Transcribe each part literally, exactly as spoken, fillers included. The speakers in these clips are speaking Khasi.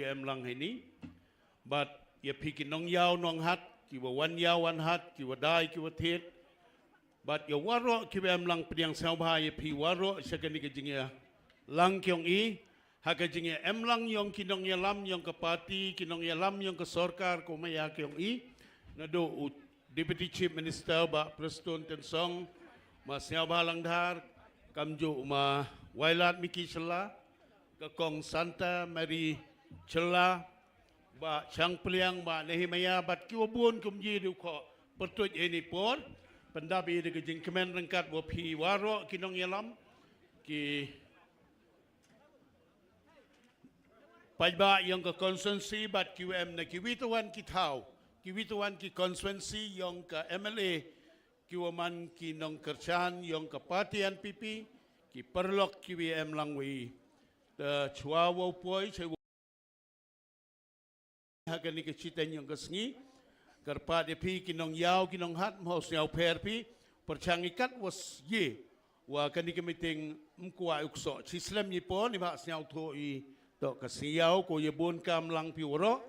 Em lang heini. Bad ïa phi ki nongïaw nonghat, ki wa wan ïaw wan hat, ki wa dai ki wa thied. Bad ïa waroh ki wa em lang, pdiang sngewbha ïa phi waroh sha kane ka jingïalang ki yong i. Ha ka jingïa em lang yong ki nongïalam yong ka party, ki nongïalam yong ka sorkar, ko maya ki yong i. Naduh u Deputy Chief Minister Bah Prestone Tynsong, ma Sniawbhalang Dhar, kamjuh ma Wailadmiki Shylla, ka Kong Santa Mary Shylla, Bah Shangpliang, Bah Nehemiah, bad ki wa bun kumji, dei u khoh pyrtuid ïa ini por pyndap ïa ka jingkmen ryngkat wa phi waroh ki nongïalam, ki paidbah yong ka constituency, bad ki wa em na ki wi tawan ki thaw, ki wi tawan ki constituency yong ka M L A, ki wa man ki nongkyrshan yong ka party N P P, ki paralok ki wa em lang wi. Te chwa wow poi, chwa ha kane ka shiteng yong ka sngi, kyrpad ïa phi ki nongïaw ki nonghat, mho sniaw pher phi, pyrshang i kat wa sye, wa kane ka meeting ym kwah u ksoh. Shi slem i por, ni ba sniaw thoh i toh ka sngi ïaw, ko ïa bun kam lang phi waroh,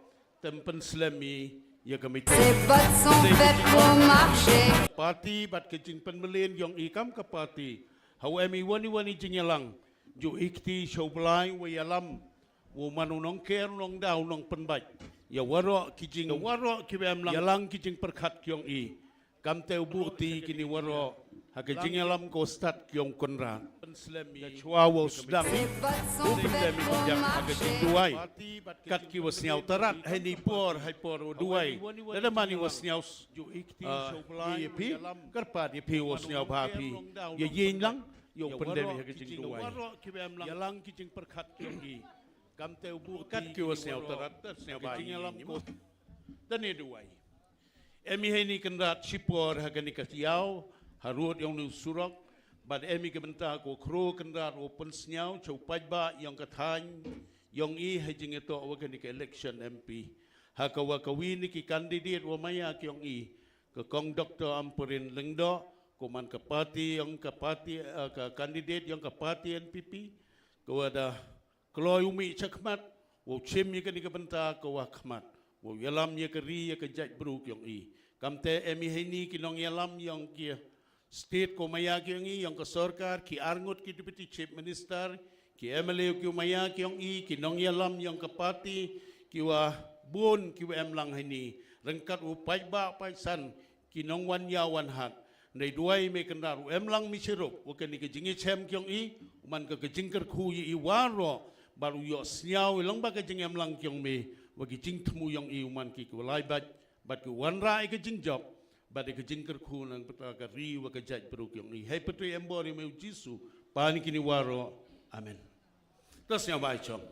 tem pynslem i ïa ka meeting. Party bad ka jingpynmlien yong i kam ka party. Haw em i wani wani jingïalang, ju i kti show blai wa ïalam, wa man u nongker, u nongdaw, u nongpynbeit ïa waroh ki jing, waroh ki wa em lang, ïalang ki jingpyrkhat ki yong i. Kamte u buh ti kini waroh ha ka jingïalam ko stad ki yong Kynrad. Chwa wow sdang, u pynslem i ki jang ha ka jingduwai. Kat ki wa sniaw tarat, ha ini por, ha i por wa duwai. Lada man i wa sniaw s-, ah, ïa phi, kyrpad ïa phi wow sniawbha phi ïa ïeng lang, ïa u pyndem ha ka jingduwai. Ïalang ki jingpyrkhat ki yong i. Kamte u buh kat ki wa sniaw tarat, sniaw ba ïalam ko. Te ni duwai. Em i ha ini Kynrad shipor ha kane ka ïaw, harud yong ni u surok, bad em i ka bynta ko khro Kynrad wow pynsniaw cha u paidbah yong ka thaiñ yong i ha jingïatoh wa kane ka election M P. Ha ka wa ka wi ni ki candidate wa maya ki yong i, ka Kong Doctor Ampareen Lyngdoh, ko man ka party yong ka party, eh, ka candidate yong ka party N P P, ka wa da kloi u mih chakhmat, wow chim ïa kane ka bynta ka wa khmat, wow ïalam ïa ka ri ïa ka jaitbru ki yong i. Kamte em i ha ini ki nongïalam yong ki state ko maya ki yong i, yong ka sorkar, ki arngut ki Deputy Chief Minister, ki M L A ki maya ki yong i, ki nongïalam yong ka party, ki wa bun ki wa em lang ha ini, ryngkat u paidbah paidsan, ki nongwan ïaw wan hat. Nei duwai me Kynrad u em lang mi chirup, wa kane ka jingïachem ki yong i, u man ka ka jingkyrkhu ïa i waroh, bad u ïoh sniaw i lang ba ka jingem lang ki yong me, wa ki jingthmu yong i u man ki ki wa lai bad, bad ki wanrah i ka jingjop, bad i ka jingkyrkhu nang pynta ka ri wa ka jaitbru ki yong i. Hei pyntrei em bor ïa me u Jisu, pan kini waroh. Amen. Te sniawbha i chong.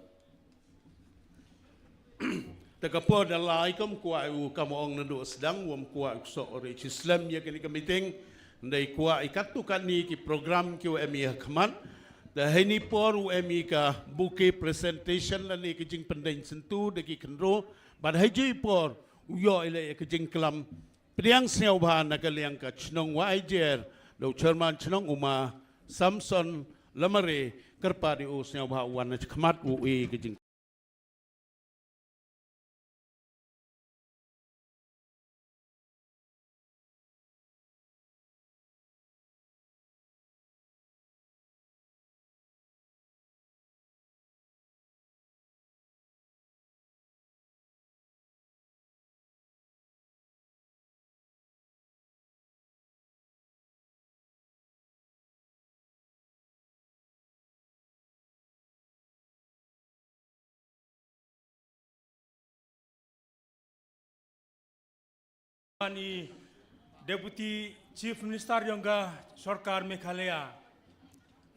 Te ka por da lai kam kwah u kam ong naduh sdang, wam kwah u ksoh re chi slem ïa kane ka meeting. Ndei kwah i katto katne ki program ki wa em i ha khmat. Te ha ini por u em i ka bouquet presentation lane ka jingpyndeng syntu da ki khynroo. Bad ha i ju i por u ïoh i leh ïa ka jingklam pdiang sniawbha na ka liang ka chnong Waijer, da u chairman chnong u ma Samson Lamare, kyrpad ïa u sniawbha u wan na khmat u i ka jing. Ani Deputy Chief Minister yong ka sorkar Meghalaya.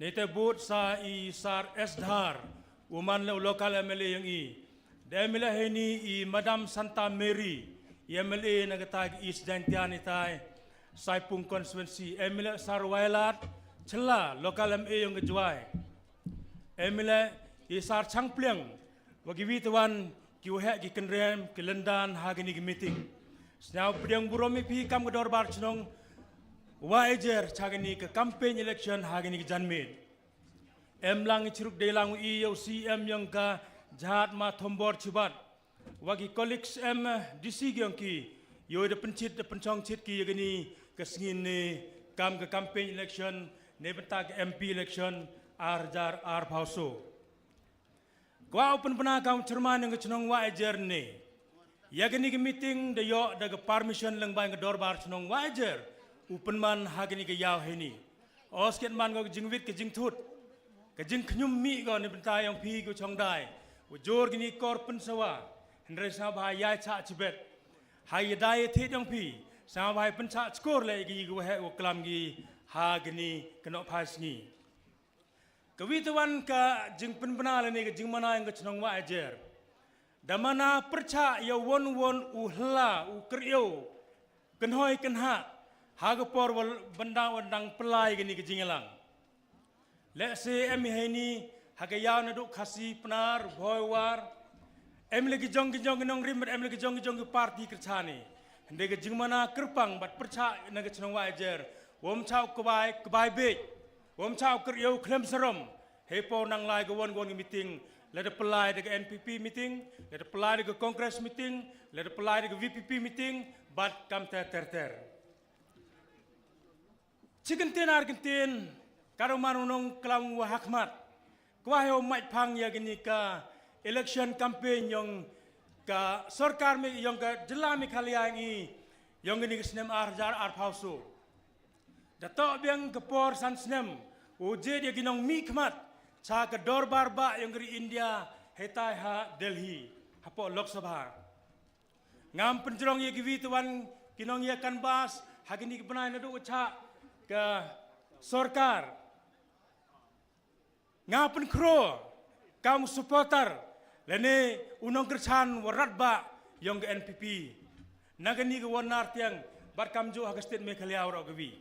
Neite bud sa i Sar S Dhar, u man le u local M L A yong i. Da em i le heini i Madam Santa Mary, i M L A na kata ka East Jaintia neite, Saipung constituency, em i le Sar Wailadmiki Shylla, local M A yong ka Jowai. Em i le i Sar Shangpliang, wa ki wi tawan ki waheh ki kynrem ki lyndan ha kini ki meeting. Sniaw pdiang burom i phi kam ka dorbar chnong Waijer cha kini ka campaign election ha kini ki janmiet. Em lang i chiruk dei lang i ïa u C M yong ka Jhat ma thombor chibat. Wa ki colleagues MDC ki ong ki. Yoh da pynchit da pynchong chit ki ya kani ka sngi ne kam ka campaign election ne bynta ka MP election ar hajar ar phaw so. Kwah u pynbna kam chairman yong ka chnong Wahiajer ne. Ya kani ka meeting da yoh da ka permission lyngba ka dorbar chnong Wahiajer. U pynman ha kani ka yaw heni. Os ket man ko ka jingwit ka jingthut. Ka jingkhñium mih ko ne bynta yong phi ko chong dai. U jor kani kor pynsawa. Hynrei sa ba yai cha chibet. Hai ya dai ya thit yong phi. Sa ba hai pyncha chkor le ki ko he ko klam ki ha kani ka nok phai sngi. Ka wi ta wan ka jingpynbna lane ka jingmana yong ka chnong Wahiajer. Da mana pyrchah ya won won u hla u kyriew kynhoi kynha ha ka por wal benda wan dang pylai kani ka jingyalang. Lehse em hi heini ha ka yaw na duk Khasi Pnar Bhoi War. Em le ki jong ki jong ki nongrim em le ki jong ki jong ki party kyrchani. Hynde ka jingmana kyrpang bad pyrchah na ka chnong Wahiajer. Wom chau kbai kbai bej. Wom chau kyriew khlem sarom. Hei po nang lai ka won won meeting. Lada pelai da ka NPP meeting, lada pelai da ka Congress meeting, lada pelai da ka VPP meeting, bad kam ter ter ter. Chicken tin ar kin tin, karo manu nong klam wa hakmat. Kwa heo mait phang ya kini ka election campaign yong ka sorkar mi yong ka jylla Meghalaya ngi yong kini ka snem ar hajar ar phaw so. Da toh biang ka por san snem u jed ya ki nong mih khmat cha ka dorbar ba yong ka ri India hetai ha Delhi hapoh Lok Sabha. Ngam pynjrong ya ki wi tuan ki nong ya canvass ha kini ki bnai na duk cha ka sorkar. Nga pynkhro kam supporter lane u nongkyrchan wa rat ba yong ka NPP. Na kani ka wan nar tiang bad kam ju ha ka state Meghalaya wa ka wi.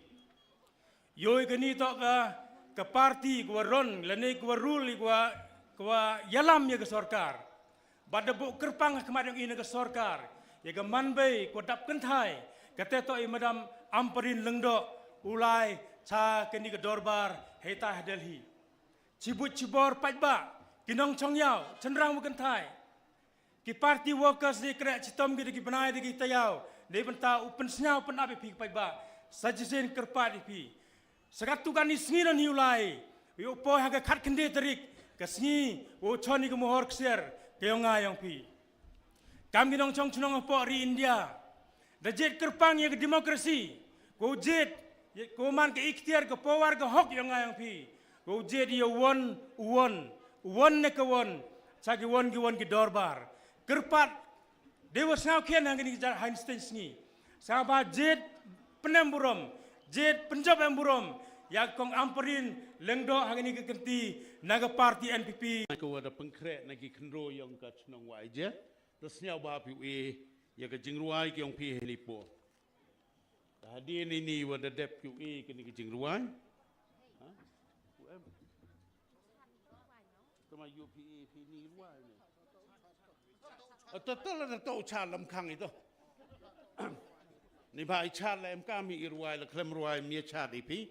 Yoi kani to ka ka party ka wa ron lane ka wa rule ka wa ka wa yalam ya ka sorkar. Bad da buk kyrpang ha khmat yong i na ka sorkar ya ka manbei ka wa dap kynthai ka te to i madam Ampareen Lyngdoh u lai cha kani ka dorbar hetai ha Delhi. Chibut chibor paidbah ki nongchong yaw chynrang wa kynthai. Ki party workers di kreh chitom ki da ki bnai da ki tayaw di bynta u pynsnyaw pynap i phi ki paidbah. Sa jisen kyrpad i phi. Sa katu kani sngi non hi u lai. Wi u poi ha ka khat khynde tarik ka sngi u chon i ka mohor ksiar ka yong nga yong phi. Kam ki nongchong chnong hapoh ri India. Da jed kyrpang ya ka democracy. Ko jed ko man ka ikhtiar ka power ka hok yong nga yong phi. Ko jed ya won won won ne ka won cha ki won ki won ki dorbar. Kyrpad de wa sngaw khian hang ni jar Einstein sngi. Sa ba jed penem burom jed penjop em burom ya kong Ampareen Lyngdoh hang ni ka kenti na ka party NPP. Ko wa da pengkrek na ki kynro yong ka chnong Wahiajer. Da sniaw ba phi u e ya ka jingrwai ki yong phi heli po. Da hadien ini wa da dep ki u e kini ki jingrwai. Ha? U em. Tama yu phi e phi ni rwai ni. Ata tala da to cha lam khang ito. Ni ba i cha la em ka mi i rwai la klem rwai mi cha di phi.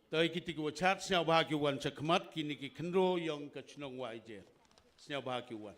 Tai kiti ki wa cha sniaw ba ki wan cha khmat kini ki kynro yong ka chnong Wahiajer. Sniaw ba ki wan.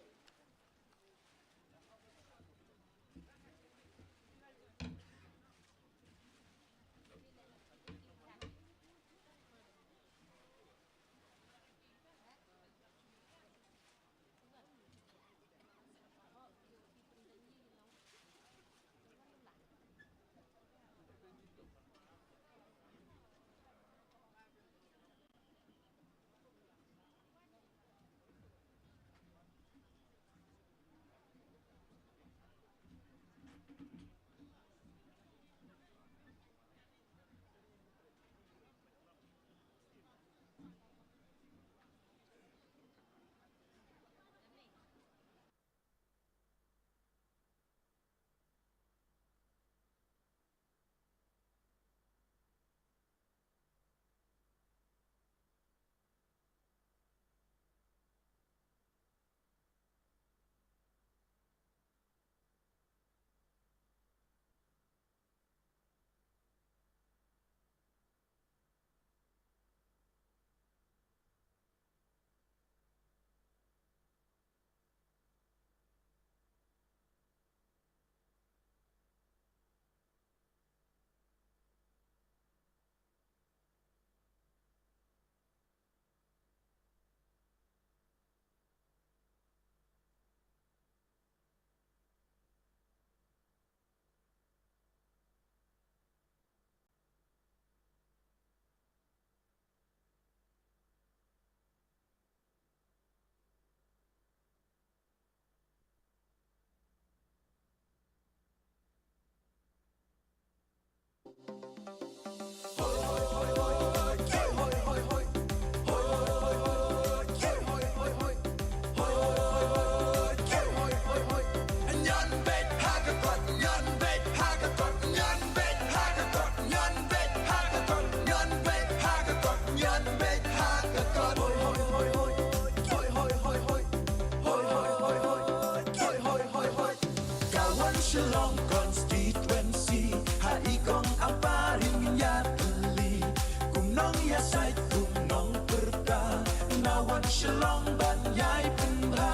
long ban ïai pynbha.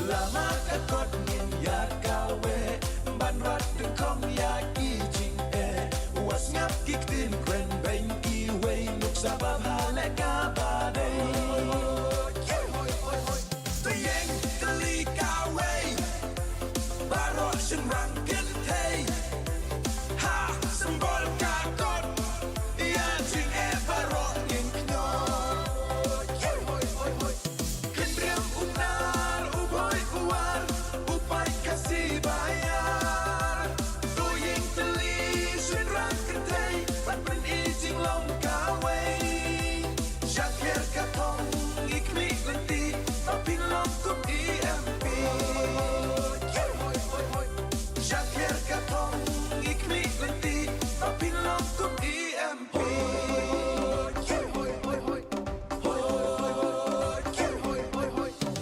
Lama ka kot ngin ïa kawei ban rat dyngkhong ïa ki jingeh. Wat sngap ki ktien kren beiñ kiwei, nuksa babha leh kaba dei. To ïeng tylli kawei, baroh shynrang kynthei. Ha symbol ka kot, ïa jingeh baroh ngin kynnoh. Khynriam u Mnar, u Bhoi u War, u Paid Khasi ba ïar. To ïeng tylli shynrang kynthei, ban pyni jinglong kawei. Shakher ka thong, i khmih lynti, ba phin long kum i M P. Shakher ka thong, i khmih lynti, ba phin long kum i M P.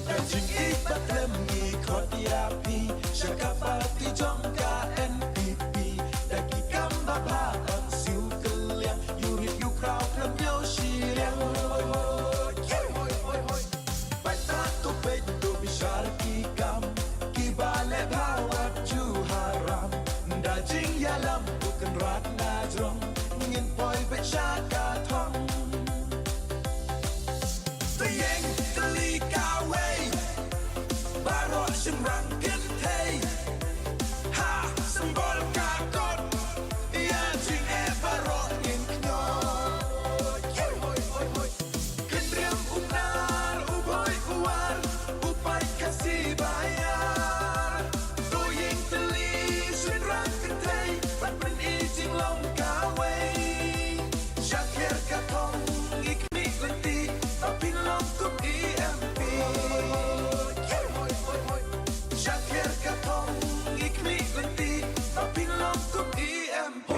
Da jingïeit ba tlem ngi khot ïa phi, sha ka party jong ka N P P. Da ki kam ba bha ban siew kylliang, ïu rit ïu khraw khlem ïoh shiliang. Paidbah to peit to bishar ki kam, kiba leh bha wat ju haram. Da jingïalam u Kynrad na jrong, ngin poi beit sha ka thong. To ïeng tylli kawei, baroh shynrang kynthei. Ha symbol ka kot, ïa jingeh baroh ngin kynnoh. Khynriam u Mnar, u Bhoi u War, u Paid Khasi ba ïar. To ïeng tylli shynrang kynthei, ban pyni jinglong kawei. Shakher ka thong, i khmih lynti, ba phin long kum i M P. Shakher ka thong, i khmih lynti, ba phin long kum i M P.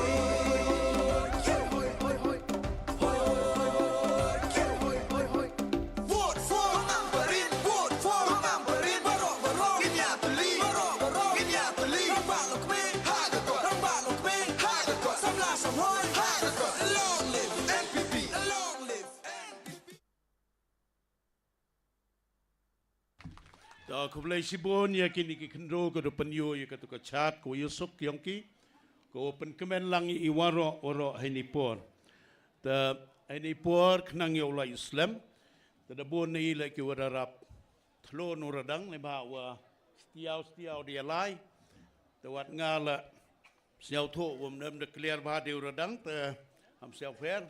Vote for Hon Ampareen, vote for Hon Ampareen, baroh baroh ngin ïa tylli, baroh baroh ngin ïa tylli. Rangbah Longkmie ha ka kot, Rangbah Longkmie ha ka kot, samla samhoi ha ka kot. Long live N P P, long live N P P. To khublei shibun ïa kine ki khyndew ka da pynïoh ïa katu ka chart ka wa ïasuk ïong ki, ka wa pynkmen lang ïa i waroh waroh ha ini i por. Te ha ini i por khnang ïa u la ïa slem. Te da bun na i la ki wa da rap thlun u radang ne ba wa stiaw stiaw da ïa lai. Te wat nga la sñiawthuh wa ym da clear bha de u radang te ham sñiawpher.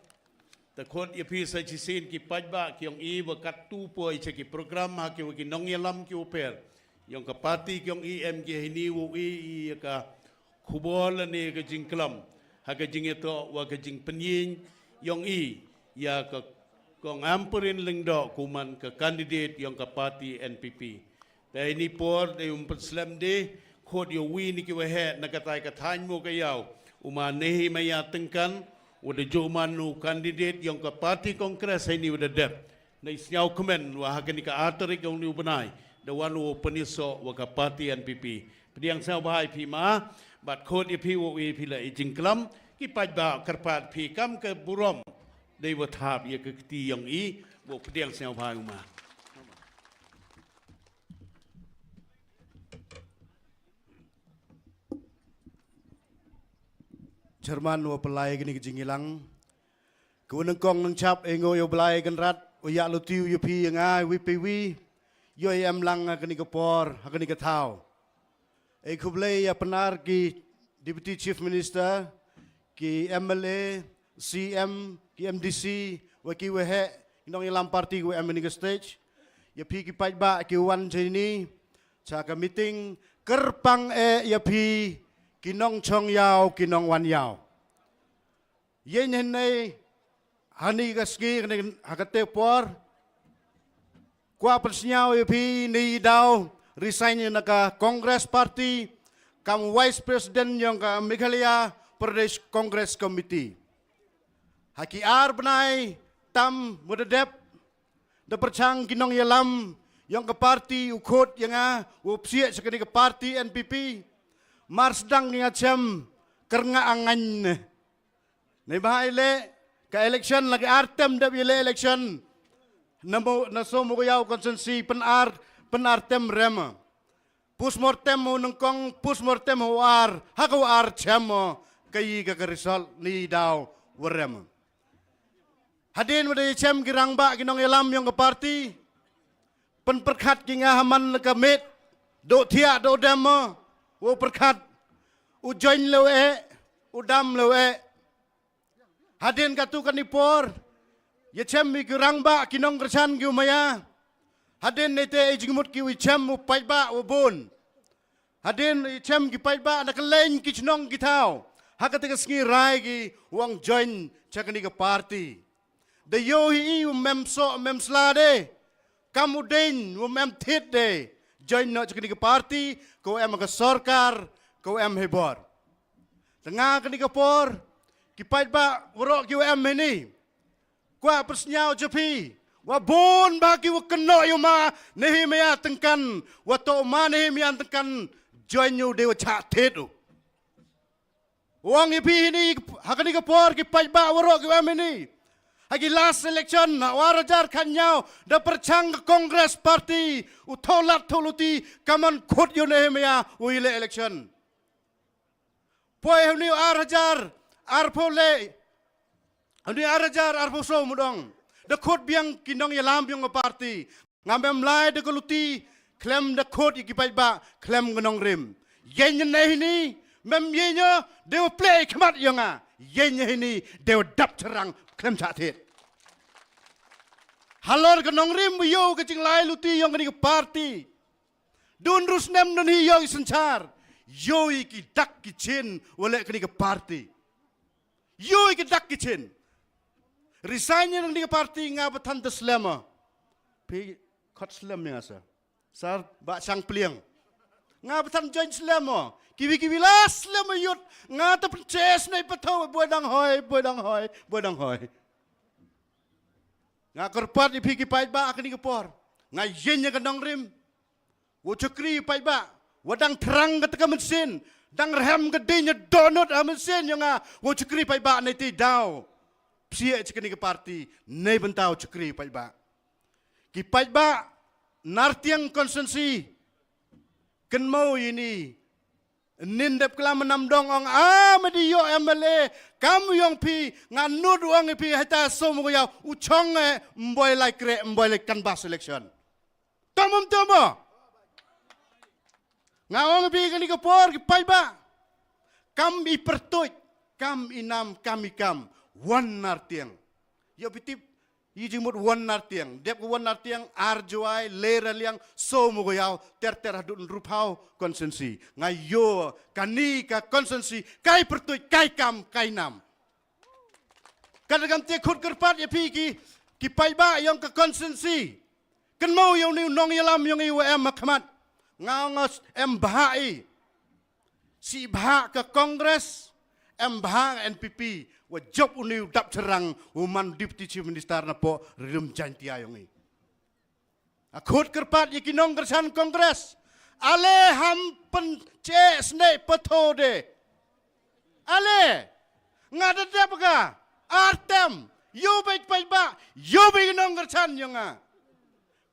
Te khot ïa phi sa chisien ki paidbah ki ong i wa katto poi cha ki program ha ki wa ki nongïalam ki wa pher. Ïong ka party ki ong i em ki hini wa i ïa ka khubor lane ka jingklam ha ka jingïatoh wa ka jingpynieng ïong i ïa ka Kong Ampareen Lyngdoh kum man ka candidate ïong ka party N P P. Te ini por dei um pynslem de khot ïa wi ni ki waheh na katai ka thaiñ mo ka ïaw. U ma Nehi Maya Tyngkan wa da ju man u candidate ïong ka party Congress ha ini wa da dep. Nei sñiaw kmen wa ha kani ka ar tarik ïong ni u bnai da wan u pynïasoh wa ka party N P P. Pdiang sñiaw bha ïa phi ma bad khot ïa phi wa wi phi la i jingklam ki paidbah kyrpad phi kam ka burom dei wa thap ïa ka kti ïong i wa pdiang sñiaw bha ïa u ma. Chairman wa pynlai kani ka jingïalang. Ka wa nyngkong nyngchap e ngo ïa u Blai Kynrad u ïa luti u ïa phi ïa nga wi phi wi. Ïoh em lang ha kani ka por ha kani ka thaw. E khublei ïa Pnar ki Deputy Chief Minister, ki M L A, C M, ki M D C, wa ki waheh, ki nongïalam party ki wa em ha kani ka stage. Ïa phi ki paidbah ki wan cha ini cha ka meeting, kyrpang eh ïa phi ki nongchong ïaw ki nongwan ïaw. Ïa ngi hynne ha kani ka sngi ha kani ha kate por kwah pynsñiaw ïa phi ni daw resign na ka Congress Party kam Vice President ïong ka Meghalaya Pradesh Congress Committee. Ha ki ar bnai tam wa da dep da pyrchang ki nongïalam ïong ka party u khot ïa nga u psiah cha kani ka party N P P. Mar sdang ki nga chem kyrngah angaiñ ne. Nei bha i leh ka election la ki ar tem dep i leh election. Na mo na so mo ya u constituency pyn ar pyn ar tem rem. Postmortem mo nengkong postmortem ho ar ha ko ar chem mo ka yi ka ka result ni daw wa rem. Hadin wa da chem ki rang ba ki nong yalam yong ka party. Pyn perkhat ki nga haman ka mit do thiak do dem mo. Wo perkhat u join lo e u dam lo e. Hadin katu kani por ya chem mi ki rang ba ki nong kerchan ki umaya. Hadin nete e jingmut ki u chem u paid ba u bun. Hadin i chem ki paid ba na ka leng ki chnong ki thaw ha ka te ka sngi rai ki wang join cha kani ka party. Da yo hi i u mem so mem sla de kam u ding u mem thit de join no cha kani ka party ko em ka sorkar ko em he bor. Tanga kani ka por ki paid ba waro ki u em he ni. Kwa persnyaw cha phi wa bun ba ki wa kynnoh yu ma Nehemiah tengkan wa to ma Nehemiah tengkan join yu de wa cha thet u. Wang yu phi hini ha kani ka por ki paid ba warok yu em hini. Ha ki last election na war hajar khanyaw da perchang ka Congress Party u tholat tholuti kaman khut yu Nehemiah u ile election. Poi huni ar hajar ar pho le huni ar hajar ar pho so mudong da khut biang ki nong yalam biang party. Nga mem lai da koluti klem da khut i ki paid ba klem ka nong rim. Yen ne hini mem yen yo de wa play khmat yo nga yen ne hini de wa dap cherang klem cha thit. Halor ka nong rim yo ka jinglai luti yong kani ka party. Dun rus nem dun hi yo i senchar yo i ki dak ki chin wale kani ka party. Yo i ki dak ki chin. Resign yang di party nga batan te slem. Pi kot slem yang asa. Sar ba chang pliang. Nga batan join slem. Kiwi kiwi la slem yut nga te penches nei patho boy dang hoi boy dang hoi boy dang hoi. Nga kerpat ipi ki paid ba akni ke por. Nga yen yang ke nong rim. Wo chakri paid ba wa dang terang ka teka mesin dang rem ka ding nya donut ha mesin nya nga wo chakri paid ba nei ti daw. Psia chakni ka parti nei bentau chakri paid ba. Ki paid ba nartiang konsensi kenmau ini. Nin dep klam nam dong ong a medi yo M L A kam yong pi ngan nud ong pi heta som ko yau u chong e mboi lai kre mboi lai kan bas election. Tomum tomo. Nga ong pi kani ka por ki paid ba. Kam i pertuit, kam i nam, kam i kam. Wan nar tiang. Yo pi tip, i jingmut wan nar tiang. Dep ka wan nar tiang, ar juai, le ra liang, so mo go yau, ter ter hadut nrup hau, konsensi. Nga yo, kani ka konsensi, kai pertuit, kai kam, kai nam. Kada kam te khut kerpat ya pi ki, ki paid ba yong ka konsensi. Kenmau yong ni nong yalam yong i wa em ha khmat. Nga nga em bha i. Si bha ka Congress, em bha N P P, wa jop u ni u dap cherang, u man Deputy Chief Minister na po rilum Jaintia yong i. A khut kerpat ya ki nong kersan Congress. Ale ham pen che sne patho de. Ale nga da dep ka artem yo bai pai ba yo bai nong kersan yong nga.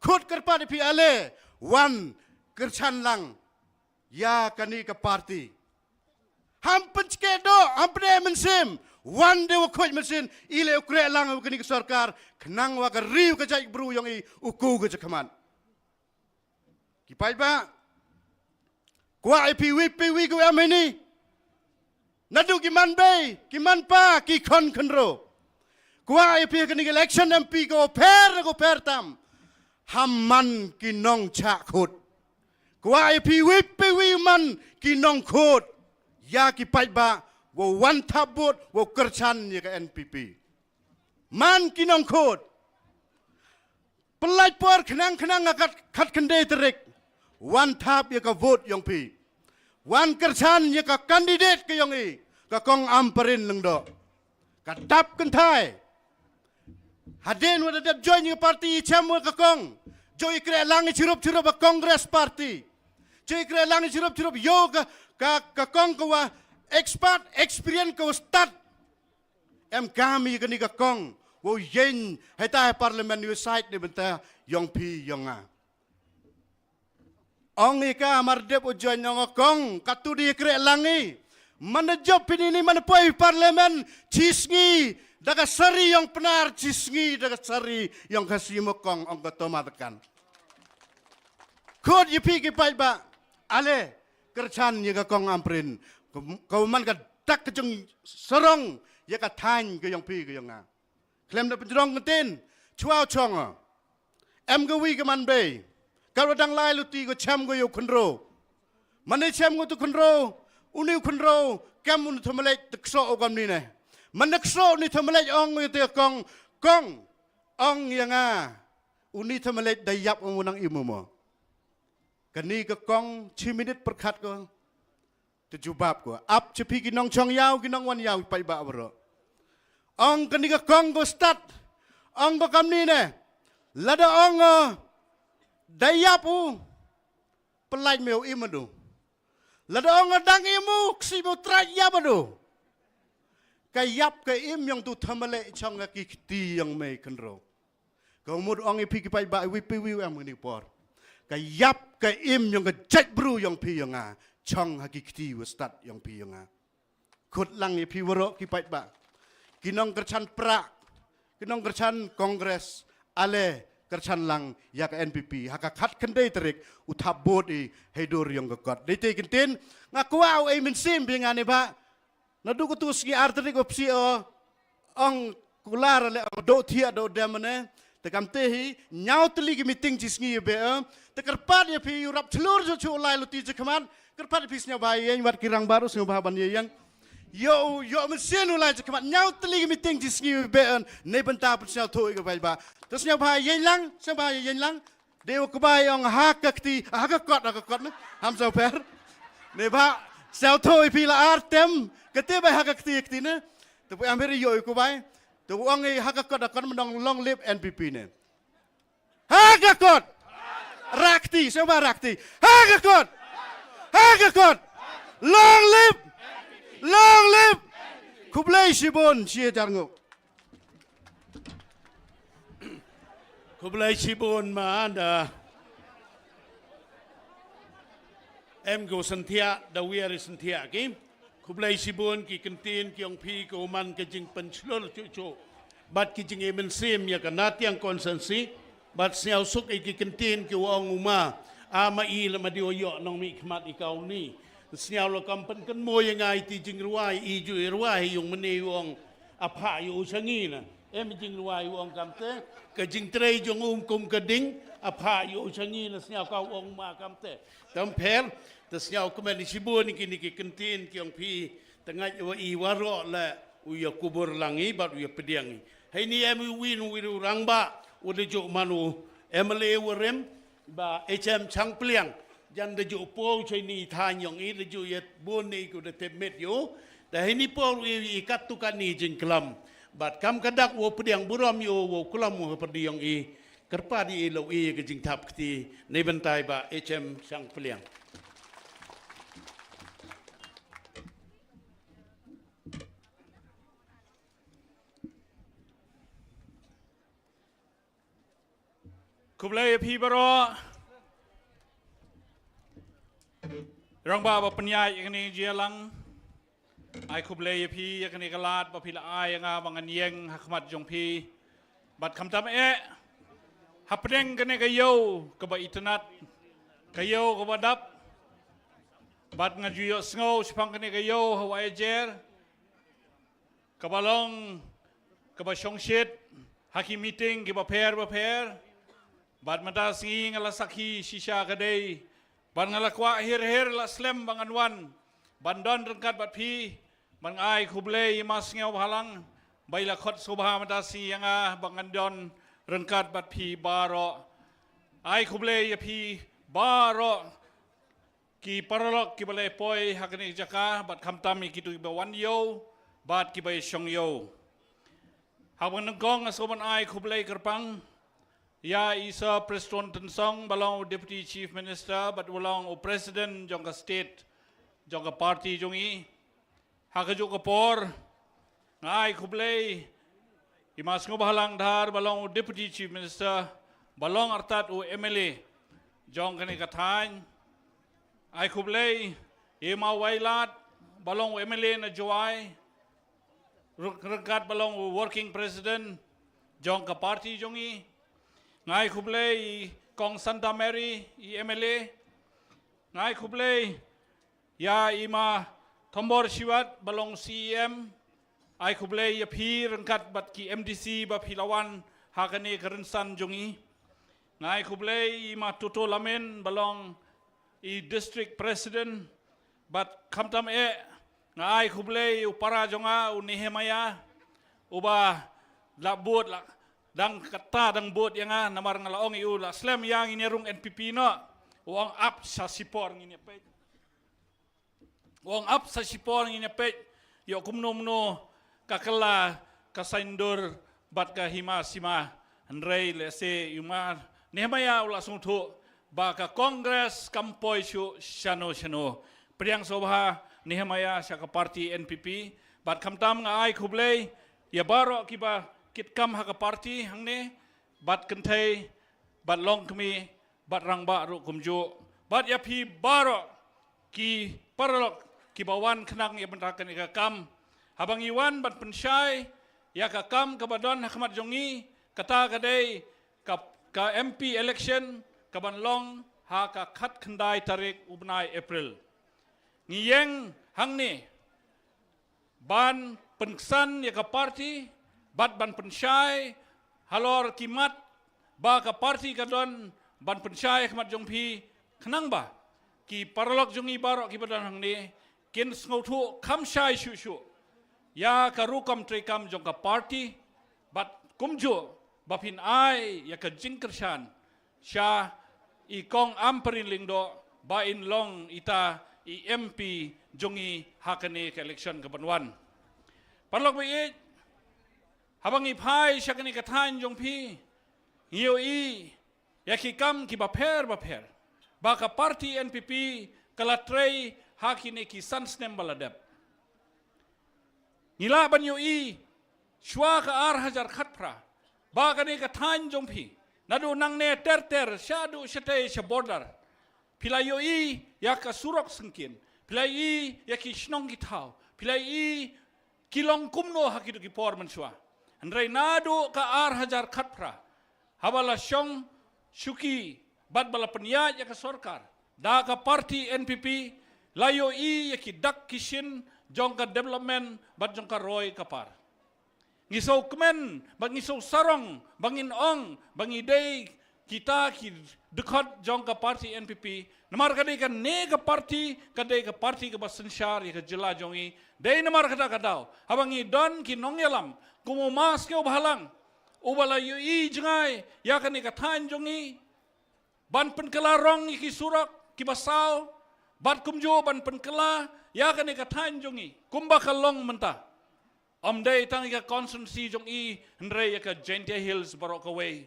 Khut kerpat ya pi ale wan kersan lang. Ya kani ka parti. Ham penchke do, ham pede mensim. Wan de wa khoj mensim. Ile ukre lang wa kani ka sorkar. Kenang wa ka riu ka jai bru yong i uku ka jakaman. Ki paid ba. Kwa i pi wi pi wi ku am ini. Nadu ki man bei, ki man pa, ki khon khenro. Kwa i pi kani ka election M P ko per ko per tam. Ham man ki nong cha khut. Kwa i pi wi pi wi man ki nong khut. Ya ki paid ba, wo wan thap bot, wo kerchan ya ka N P P. Man ki nong khut. Pelait por khnang khnang nga kat kat kendai terik. Wan thap ya ka vote yong pi. Wan kerchan ya ka candidate ke yong i. Ka kong am perin lengdo. Ka dap kentai. Hadin wa da dep join ya ka parti i chem wa ka kong. Jo i kre lang i chirup chirup a Congress parti. Jo i kre lang i chirup chirup yo ka ka ka kong ka wa expert experience ka wa start. Em kam i kani ka kong. Ko ïeng heta ha parliament ïa u side ne bynta ïong phi ïong nga. Ong ïa ka mar dep u join ong kong katu di kreh lang i. Mana jop pini ni mana poi parliament chi sngi da ka sari ïong Pnar chi sngi da ka sari ïong Khasi mo kong ong ka toma tekan. Khot ïa phi ki paidbah ale kyrchan ïa ka kong Ampareen. Ka man ka dak ka jong sarong ïa ka thaiñ ka ïong phi ka ïong nga. Khlem da pynjrong ktien chwa chong. Em ka wi ka man bei. Ka wa dang lai luti ko chem ko ïa u khynro. Mane chem ko tu khynro. Uni u khynro kem uni thamalej te kso o kam ni ne. Mane kso uni thamalej ong ïa te kong kong ong ïa nga. Uni thamalej da ïap ong u nang imu mo. Kani ka kong chi minit pyrkhat ko. Te jubab ko ap cha phi ki nongchong ïaw ki nongwan ïaw paidbah baroh. Ong kani ka kong ko stad. Ong ko kamni ne. Lada ong da ïap u. Pynlait me u im adu. Lada ong dang im u ksi me u trai ïap adu. Ka ïap ka im ïong tu thamale chong ka ki kti ïong me khynro. Ka mut ong ïa phi ki paidbah wi pi wi em kani por. Ka ïap ka im ïong ka jait bru ïong phi ïong nga. Chong ha ki kti wa stad ïong phi ïong nga. Khut lang ïa phi waroh ki paidbah. Ki nong kyrchan prak, ki nong kyrchan Congress, ale kyrchan lang ïa ka N P P. Ha ka khat khyndai tarik u thap bot i hei dur ïong ka kot. Dei te ktien nga kwah u ei mynsiem phi nga ne ba. Naduh katu sngi ar tarik wa psi o ong kular le ong do thiah do dem ne. Te kam te hi ñiaw tylli ki meeting chi sngi be. Te kyrpad ïa phi u rap chlur ju chu lai luti chi khmat. Kyrpad ïa phi sñiaw bha ïeng wat ki rang baru sñiaw bha ban ïeng. Yo yo mynsiem u lai chi khmat ñiaw tylli ki meeting chi sngi be. Ne bynta pyn sñiaw tho ïa ka bai ba. Te sñiaw bha ïeng lang sñiaw bha ïeng lang. Dei wa kbai ong ha ka kti ha ka kot ha ka kot me ham sa per. Ne ba sel tho ipi la ar tem kete bai ha ka kti kti ne. Te pu am heri yo kbai. Te ong ha ka kot ha kot me dong long live N P P ne. Ha ka kot. Rakti sel ba rakti ha ka kot. Ha ka kot. Long live. Long live. Khublei shibun shi jar ngu. Khublei shibun ma da em ko syntia da wiar syntia ki. Khublei shibun ki kyntien ki ong phi ko man ka jingpynchlur chuchu. Bad ki jingimensiem ïa ka natiang konsensi. Bad sñiaw suk ïa ki kyntien ki ong uma. Ama i la ma dio ïoh nong mi khmat i kau ni. Sñiaw la kam pynkynmo ïa ngai ti jingrwai i ju i rwai ïong mane ïong. Apha ïa u shangi na. Em jingruai u ong kamte. Ka jingtrei jong um kum ka ding. Apha ïa u shangi na sñiaw ka u ong ma kamte. Tam pher. Te sñiaw kmen i shibun ki ni ki kyntien ki ong phi. Te ngait wa i waro le u ïa kubur lang i bat u ïa pdiang i. Hei ni em u win u win u rang ba. U de juk man u. Em le u rem. Ba H M Changpliang jan da ju po chai ni tha nyong i da ju yet bun ni ku da tep met yo. Da hini por i i kat tu kat ni jingklam. Bat kam ka dak wo pdiang burom yo wo klam wo pdiang i. Kyrpad i lo i ka jingthap kti ni bentai ba H M Changpliang. Khublei ïa phi baroh. Rangbah ba pynïaid ïa kane ka jingïalang. Ai khublei ïa phi ïa kane ka lad ba phi la ai ïa nga ba ngan ïeng ha khmat jong phi. Bad khamtam eh hapdeng kane ka ïew kaba itynnat, ka ïew kaba dap. Bad nga ju ïohsngew shaphang kane ka ïew ha Waijer. Kaba long kaba shongshit ha ki meeting kiba pher ba pher. Bad mynta sngi nga la sakhi shisha ka dei. Bad nga la kwah hir hir la slem ba ngan wan ban don ryngkat bad phi. Bad nga ai khublei ïa ma Sngewbhalang ba i la khot sngewbha mynta sngi ïa nga ba ngan don ryngkat bad phi baroh. Ai khublei ïa phi baroh. Ki paralok kiba la poi ha kane ka jaka bad khamtam ïa kitu kiba wan ïew bad kiba shong ïew. Haba nyngkong nga sngewbha ban ai khublei kyrpang ïa i Sir Prestone Tynsong ba long u Deputy Chief Minister bad u long u President jong ka state jong ka party jong i. Ha kajuh ka por nga ai khublei I ma Sngewbhalang Dhar ba long u Deputy Chief Minister, ba long artat u M L A jong kane ka thaiñ. Ai khublei i ma Wailadmiki ba long u M L A na Jowai, ryngkat ba long u Working President jong ka party jong i. Nga ai khublei i Kong Santa Mary, i M L A. Nga ai khublei ïa i ma Thombor Shiwat ba long C E M. Ai khublei ïa phi ryngkat bad ki M D C ba phi la wan ha kane ka rynsan jong i. Nga ai khublei i ma Toto Lamin ba long i District President, bad khamtam eh nga ai khublei u para jong nga u Nehemiah, uba la bud la dang kata dang bud ïa nga, namar nga la ong ïa u la slem ïa ngin ïa rung N P P noh. U ong ap sa shipor ngin ïa peit. U ong ap sa shipor ngin ïa peit ïoh kumno kumno ka kylla ka saiñdur bad ka hima sima. Hynrei lehse i ma Nehemiah u la sngewthuh ba ka Congress kam poi shuh shano shano. Pdiang sngewbha Nehemiah sha ka party N P P. Bad khamtam nga ai khublei ïa baroh kiba kit kam ha ka party hangne, bad kynthei, bad longkmie, bad rangbah ruh kumjuh, bad ïa phi baroh ki paralok kiba wan khnang ïa bynta kane ka kam. Haba ngi wan ban pynshai ïa ka kam kaba don ha khmat jong ngi, kata ka dei ka, ka M P election kaban long ha ka khatkhyndai tarik u bnai April. Ngi ïeng hangne ban pynksan ïa ka party bad ban pynshai halor ki mat ba ka party ka don ban pynshai ha khmat jong phi, khnang ba ki paralok jong ngi baroh kiba don hangne kin sngewthuh kham shai shuh shuh ïa ka rukom treikam jong ka party, bad kumjuh ba phin ai ïa ka jingkyrshan sha i Kong Ampareen Lyngdoh ba in long ita i M P jong ngi ha kane ka election kaban wan. Paralok ba ïeit, haba ngi phai sha kane ka thaiñ jong phi, ngi ïohi ïa ki kam kiba pher bapher ba ka party N P P ka la trei ha kine ki san snem ba la dep. Ngi lah ban ïohi shuwa ka ar hajar khatphra ba kane ka thaiñ jong phi, naduh nangne ter ter shaduh shatei sha border, phi la ïohi ïa ka surok syngkien, phi la ïohi ïa ki shnong ki thaw, phi la ïohi ki long kumno ha kito ki por mynshuwa. Hynrei naduh ka ar hajar khatphra, haba la shong shuki bad ba la pynïaid ïa ka sorkar da ka party N P P, la ïohi ïa ki dak ki shin jong ka development bad jong ka roi ka par. Ngi sngewkmen bad ngi sngewsarong ba ngin ong ba ngi dei kita ki dkhot jong ka party N P P, namar ka dei kane ka party ka dei ka party kaba synshar ïa ka jylla jong ngi. Dei namar kata ka daw haba ngi don ki nongïalam kum u ma Sngewbhalang, uba la ïohi jngai ïa kane ka thaiñ jong ngi, ban pynkylla rong ïa ki surok kiba saw, bad kumjuh ban pynkylla ïa kane ka thaiñ jong ngi kumba ka long mynta. Ym dei tang ïa ka constituency jong i, hynrei ïa ka Jaintia Hills baroh kawei.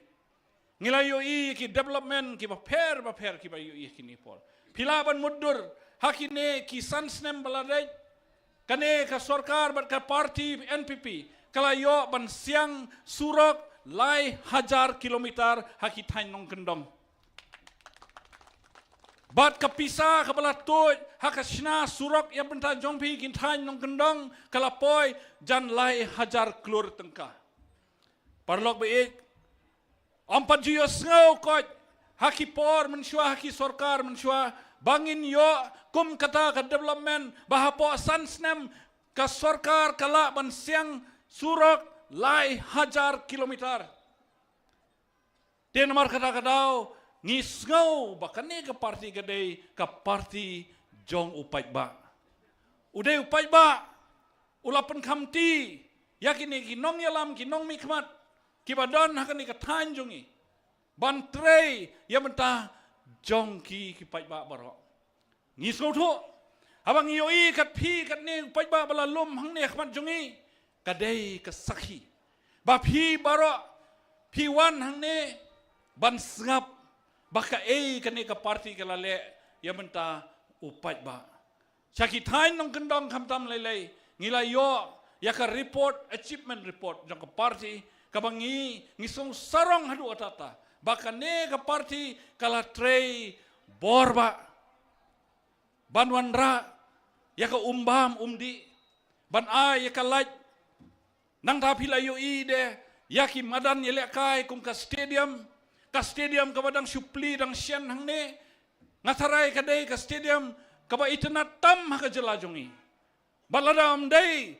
Ngi la ïohi ïa ki development kiba pher bapher kiba ïohi ha kine por. Phi lah ban mutdur ha kine ki san snem ba la dep, kane ka sorkar bad ka party N P P ka la ïoh ban siang surok lai hajar kilometer ha ki thaiñ nongkyndong. Bad ka pisa kaba la tuid ha ka shna surok ïa bynta jong phi ki thaiñ nongkyndong ka la poi jan lai hajar klur tyngka. Paralok ba ïeit, ym pat ju ïohsngew koit ha ki por mynshuwa, ha ki sorkar mynshuwa, ba ngin ïoh kum kata ka development ba hapoh san snem ka sorkar ka lah ban siang surok lai hajar kilometer. Te namar kata ka daw ngi sngew ba kane ka party ka dei ka party jong u paidbah. U dei u paidbah u la pynkhamti ïa kine ki nongïalam, ki nongmihkhmat kiba don ha kane ka thaiñ jong ngi ban trei ïa bynta jong ki, ki paidbah baroh. Ngi sngewthuh haba ngi ïohi kat phi katne u paidbah ba la lum hangne ha khmat jong ngi, ka dei ka sakhi ba phi baroh phi wan hangne ban sngap ba kaei kane ka party ka la leh ïa bynta u paidbah. Sha ki thaiñ nongkyndong khamtam lei lei ngi la ïoh ïa ka report, achievement report jong ka party, kaba ngi, ngi sngewsarong haduh katta katta ba kane ka party ka la trei bor ba ban wanrah ïa ka um bam um dih, ban ai ïa ka lait. Nangta phi la ïohi de ïa ki madan ïalehkai kum ka stadium, ka stadium kaba dang shu plie dang shen hangne. Nga tharai ka dei ka stadium kaba itynnad tam ha ka jylla jong ngi. Bad lada ym dei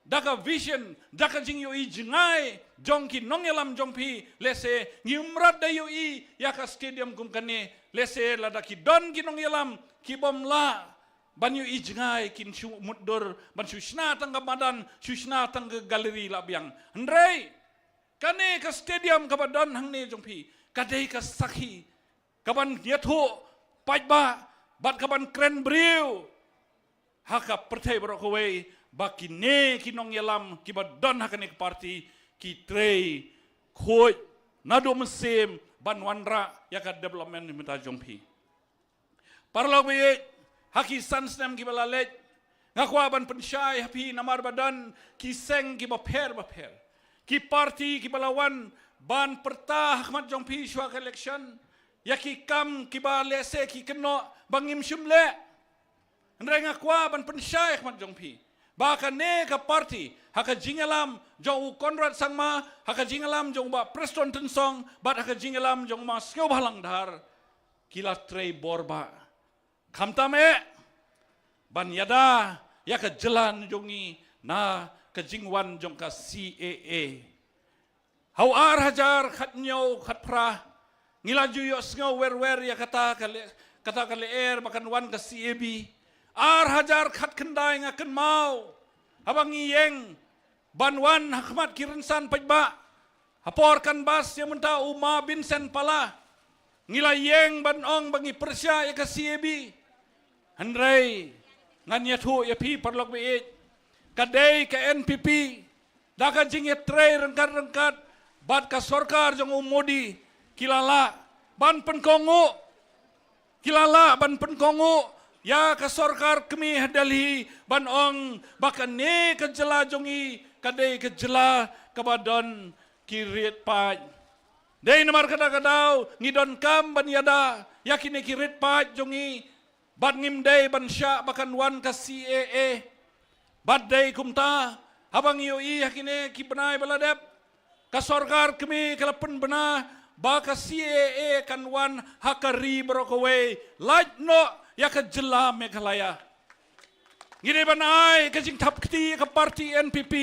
da ka vision, da ka jingïohi jngai jong ki nongïalam jong phi, lehse ngim rat da ïohi ïa ka stadium kum kane. Lehse lada ki don ki nongïalam ki bym lah ban ïohi jngai, kin shu mutdur ban shu shna tang ka madan, shu shna tang ka gallery la biang. Hynrei kane ka stadium kaba don hangne jong phi ka dei ka sakhi kaban ïathuh paidbah bad kaban kren briew ha ka pyrthei baroh kawei ba kine ki nongïalam kiba don ha kane ka party ki trei khuid naduh mynsiem ban wanrah ïa ka development mynta jong phi. Paralok baieit, ha ki san snem kiba la leit, nga kwah ban pynshai ha phi namar ba don ki seng kiba pher ba pher, ki party kiba la wan ban pyrta ha khmat jong phi shuwa ka election ïa ki kam kiba lehse ki kynnoh ba ngim shym leh. Hynrei nga kwah ban pynshai ha khmat jong phi ba kane ka party, ha ka jingïalam jong u Conrad Sangma, ha ka jingïalam jong u Bah Prestone Tynsong bad ha ka jingïalam jong u Ma Sngewbhalang Dhar, ki la trei bor ba khamtam eh ban ïada ïa ka jylla jong ngi na ka jingwan jong ka C A A. Ha u ar hajar khathynñiew khatphra ngi la ju ïohsngew wer wer ïa kata ka le, kata ka lyer ba kan wan ka C A B. Ar hajar khatkhyndai nga kynmaw haba ngi ïeng ban wan ha khmat ki rynsan paidbah. Ha por canvass ïa mynta u Ma Vincent Pala, ngi la ïeng ban ong ba ngi pyrshah ïa ka C A B. Hynrei ngan ïathuh ïa phi paralok baieit, ka dei ka N P P da ka jingïatrei ryngkat ryngkat bad ka sorkar jong u Modi ki la lah ban pynkohnguh, ki la lah ban pynkohnguh ïa ka sorkar kmie ha Delhi ban ong ba kane ka jylla jong ngi ka dei ka jylla kaba don ki rit paid. Dei namar kata ka daw ngi donkam ban ïada ïa kine ki rit paid jong ngi bad ngim dei ban shah ba kan wan ka C A A. Bad dei kumta haba ngi ïohi ha kine ki bnai ba la dep, ka sorkar kmie ka la pynbna ba ka C A A kan wan ha ka ri baroh kawei, lait noh ïa ka jylla Meghalaya. Ngi dei ban ai ka jingthap kti ïa ka party N P P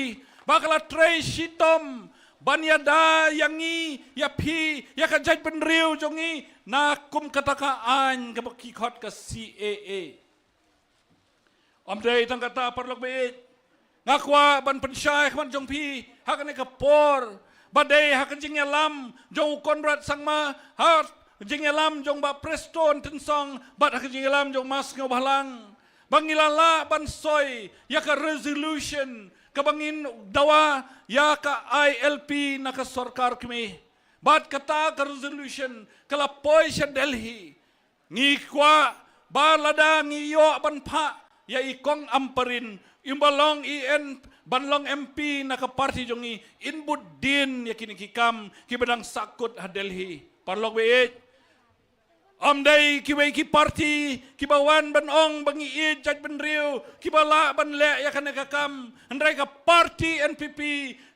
ba ka la trei shitom ban ïada ïa ngi, ïa phi, ïa ka jaitbynriew jong ngi na kum kata ka aiñ kaba ki khot ka C A A. Ym dei tang kata paralok baieit, nga kwah ban pynshai ha khmat jong phi ha kane ka por ba dei ha ka jingïalam jong u Conrad Sangma, ha ka jingïalam jong Bah Prestone Tynsong bad ha ka jingïalam jong Ma Sngewbhalang ba ngi la lah ban soi ïa ka resolution kaba ngin dawa ïa ka I L P na ka sorkar kmie. Bad kata ka resolution ka la poi sha Delhi. Ngi kwah ba lada ngi ïoh ban phah ïa i Kong Ampareen, i ba long i en ban long M P na ka party jong ngi, in bud dien ïa kine ki kam kiba dang sahkut ha Delhi. Paralok baieit, ym dei kiwei ki party kiba wan ban ong ba ngi ïeit jaitbynriew kiba lah ban leh ïa kane ka kam, hynrei ka party N P P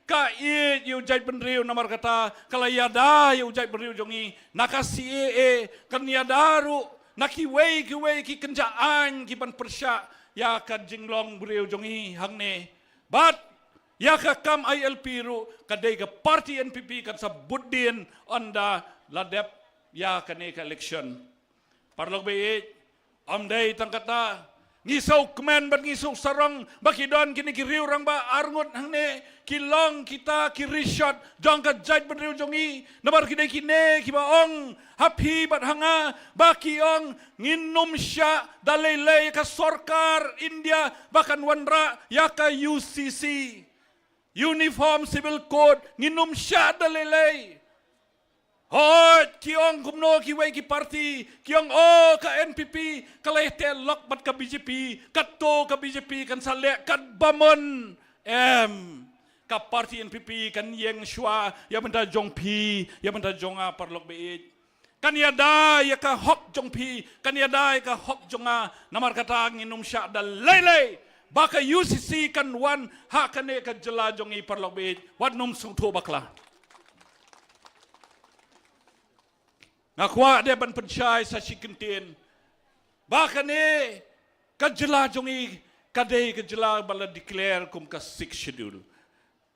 ka ïeit ïa u jaitbynriew, namar kata ka la ïada ïa u jaitbynriew jong ngi na ka C A A, kan ïada ruh na kiwei kiwei ki kynja aiñ kiban pyrshah ïa ka jinglong briew jong ngi hangne. Bad ïa ka kam I L P ruh ka dei ka party N P P kan sa bud dien ynda la dep ïa kane ka election. Paralok baieit, ym dei tang kata, ngi sngewkmen bad ngi sngewsarong ba ki don kine ki riewrangbah arngut hangne ki long kita ki rishot jong ka jaitbynriew jong ngi. Namar ki dei kine kiba ong ha phi bad ha nga ba ki ong ngin ym shah da lei lei ka sorkar India ba kan wanrah ïa ka U C C, Uniform Civil Code, ngin ym shah da lei lei. Hooid, ki ong kumno kiwei ki party, ki ong, oh, ka N P P ka la ïateh lok bad ka B J P, katto ka B J P kan sa leh katba mon. Em, Ka party N P P kan ïeng shuwa ïa bynta jong phi, ïa bynta jong nga, paralok ba ïeit. Kan ïada ïa ka hok jong phi, kan ïada ïa ka hok jong nga. Namar kata ngin ym shah da lei lei ba ka U C C kan wan ha kane ka jylla jong ngi, paralok ba ïeit. Wat nym sngewthuh bakla. Nga kwah de ban pynshai sa shi kyntien ba kane ka jylla jong ngi ka dei ka jylla ba la declare kum ka Sixth Schedule.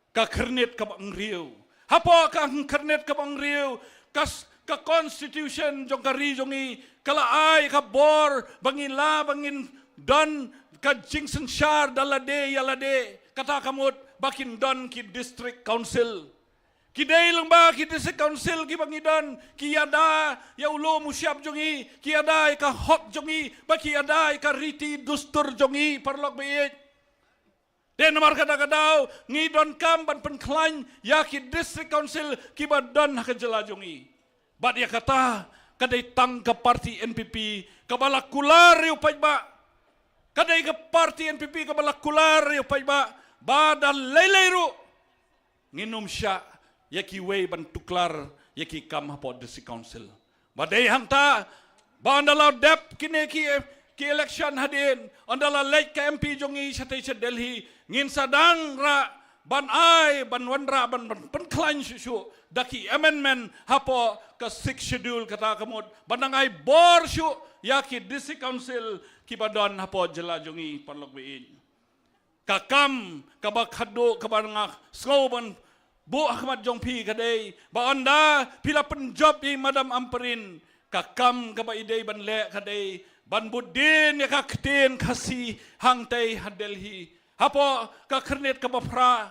Ka khyrnit kaba hynriew. Hapoh ka khyrnit kaba hynriew, ka s-, ka constitution jong ka ri jong ngi ka la ai ka bor ba ngin lah, ba ngin don ka jingsynshar da lade ïa lade. Kata ka mut ba kin don ki district council. Ki dei lyngba ki district council kiba ngi don, ki ïada ïa u lum u shyiap jong ngi, ki ïada ïa ka hok jong ngi, ba ki ïada ïa ka riti dustur jong ngi, paralok ba ïeit. Te namar kata ka daw ngi donkam ban pynkhlaiñ ïa ki district council kiba don ha ka jylla jong ngi. Bad ïa kata ka dei tang ka party N P P kaba la kular ïa u paidbah. Ka dei ka party N P P kaba la kular ïa u paidbah ba da lei lei ruh ngin ym shah ïa kiwei ban tuklar ïa ki kam hapoh district council. Ba dei hangta ba ynda la dep kine ki, ki election hadien, ynda la leit ka M P jong ngi shatei sha Delhi, ngin sa dang rah ban ai, ban wanrah, ban, ban pynkhlaiñ shuh shuh da ki amendment hapoh ka Sixth Schedule, kata ka mut ban dang ai bor shuh ïa ki district council kiba don hapoh jylla jong ngi, paralok ba ïeit. Ka kam kaba khadduh kaba nga sngew ban buh ha khmat jong phi ka dei ba ynda phi la pynjop ïa i Madam Ampareen, ka kam kaba i dei ban leh ka dei ban bud dien ïa ka ktien Khasi hangtei ha Delhi. Hapoh ka khyrnit kaba phra,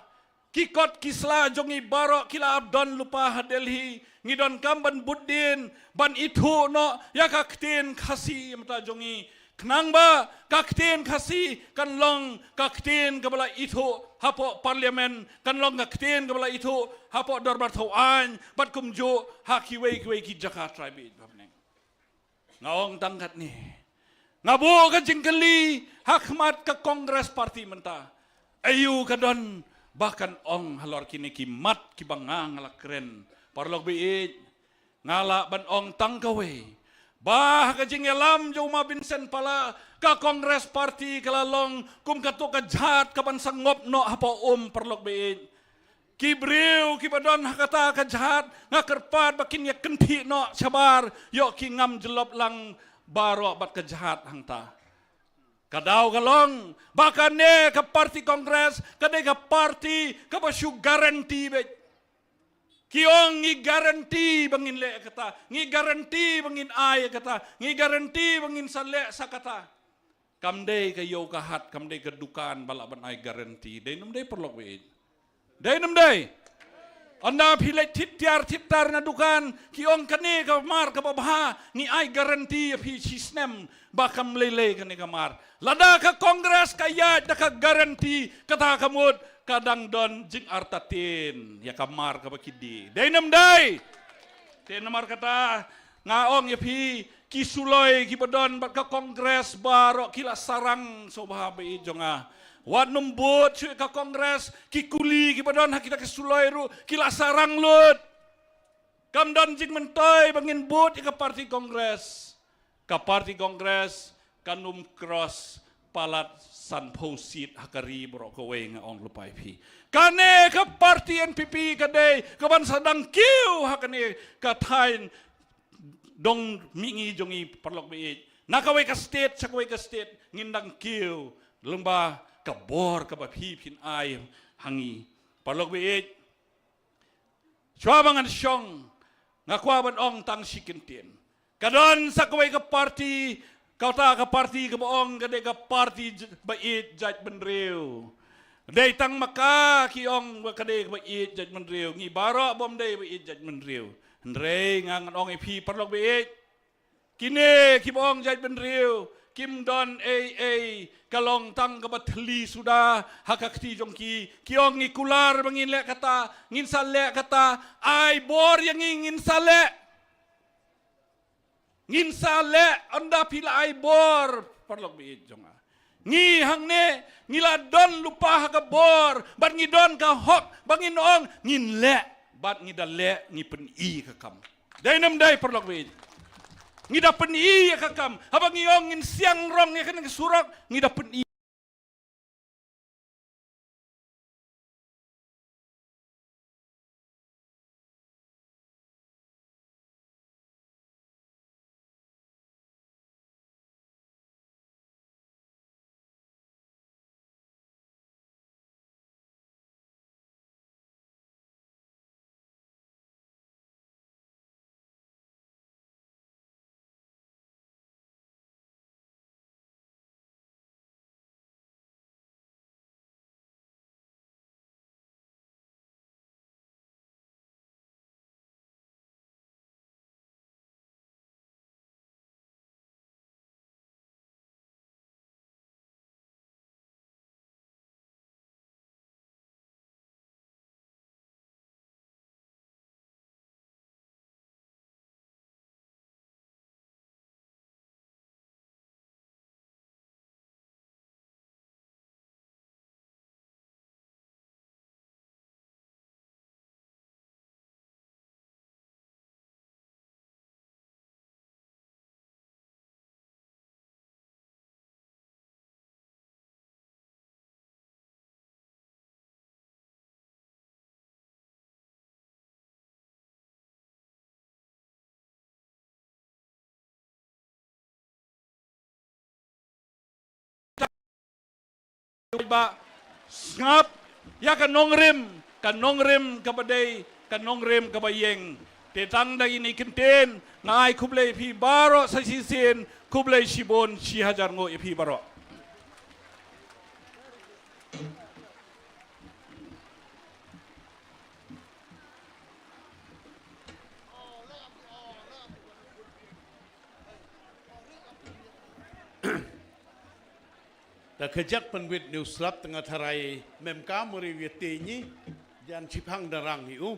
ki kot ki sla jong ngi baroh ki la ap don lypa ha Delhi. Ngi donkam ban bud dien ban ithuh noh ïa ka ktien Khasi mynta jong ngi. Khnang ba ka ktien Khasi kan long ka ktien kaba la ithuh hapoh parliament, kan long ka ktien kaba la ithuh hapoh dorbar thawaiñ, bad kumjuh ha kiwei kiwei ki jaka, trai baieit ba bneng. Nga ong tang katne. Nga buh ka jingkylli ha khmat ka Congress Party mynta. Aïu ka don ba kan ong halor kine ki mat kiba nga, nga la kren? Paralok baieit, nga lah ban ong tang kawei, ba ha ka jingïalam jong u Ma Vincent Pala, ka Congress Party ka la long kum kato ka jhat kaban sa ngop noh hapoh um, paralok baieit. Ki briew kiba don ha kata ka jhat, nga kyrpad ba kin ïa kynthih noh shabar, ïoh ki ngam jyllop lang baroh bad ka jhat hangta. Ka daw ka long ba kane ka party Congress ka dei ka party kaba shu guarantee beit. Ki ong ngi guarantee ba ngin leh kata, ngi guarantee ba ngin ai kata, ngi guarantee ba ngin sa leh sa kata. Kam dei ka ïew ka hat, kam dei ka dukan ba lah ban ai guarantee. Dei ne ym dei, paralok baieit? Dei ne ym dei? Ynda phi leit thied tiar thied tar na dukan, ki ong kane ka mar kaba bha, ngi ai guarantee ïa phi shi snem ba kam lei lei kane ka mar. Lada ka Congress ka ïaid da ka guarantee, kata ka mut ka dang don jingartatien ïa ka mar kaba ki die. Dei ne ym dei? Te namar kata nga ong ïa phi, ki suloi kiba don bad ka Congress baroh ki la sarang, sngewbha baieit jong nga. Wat nym bud shuh ïa ka Congress, ki kuli kiba don ha kita ki suloi ruh ki la sarang lut. Kam don jingmyntoi ba ngin bud ïa ka party Congress. Ka party Congress kan ym cross palat sanphew seat ha ka ri baroh kawei, nga ong lypa ïa phi. Kane ka party N P P ka dei kaban sa dang kiew ha kane ka thaiñ dong mihngi jong ngi, paralok baieit. Na kawei ka state sha kawei ka state ngin dang kiew lyngba ka bor kaba phi phin ai ha ngi, paralok baieit. Shuwa ba ngan shong, nga kwah ban ong tang shi kyntien. Ka don sa kawei ka party, kata ka party kaba ong ka dei ka party j-, ba ïeit jaitbynriew. Dei tang ma ka ki ong ba ka dei ba ïeit jaitbynriew. Ngi baroh bym dei ba ïeit jaitbynriew. Hynrei nga ngan ong ïa phi, paralok baieit, kine kiba ong jaitbynriew kim don ei ei, ka long tang kaba thylli suda ha ka kti jong ki. Ki ong ngi kular ba ngin leh kata, ngin sa leh kata, ai bor ïa ngi, ngin sa leh. Ngin sa leh ynda phi la ai bor, paralok baieit jong nga. Ngi hangne, ngi la don lypa ha ka bor, bad ngi don ka hok, ba ngin ong, ngin leh, bad ngi da leh, ngi pyni ka kam. Dei nam dei paralok baieit. Ngi da pyni ïa ka kam, haba ngi ong ngin siang rong ïa kane ka surok, ngi da pyni. Ba sngap ïa ka nongrim, ka nongrim kaba dei, ka nongrim kaba ïeng. Te tang da kine ki kyntien, nga ai khublei ïa phi baroh sa shisien, khublei shibun, shi hajar nguh ïa phi baroh. Da ka jaka pynwit ne u slap, te nga tharai mem ka mori wi te ngi jan chiphang da rang hi u.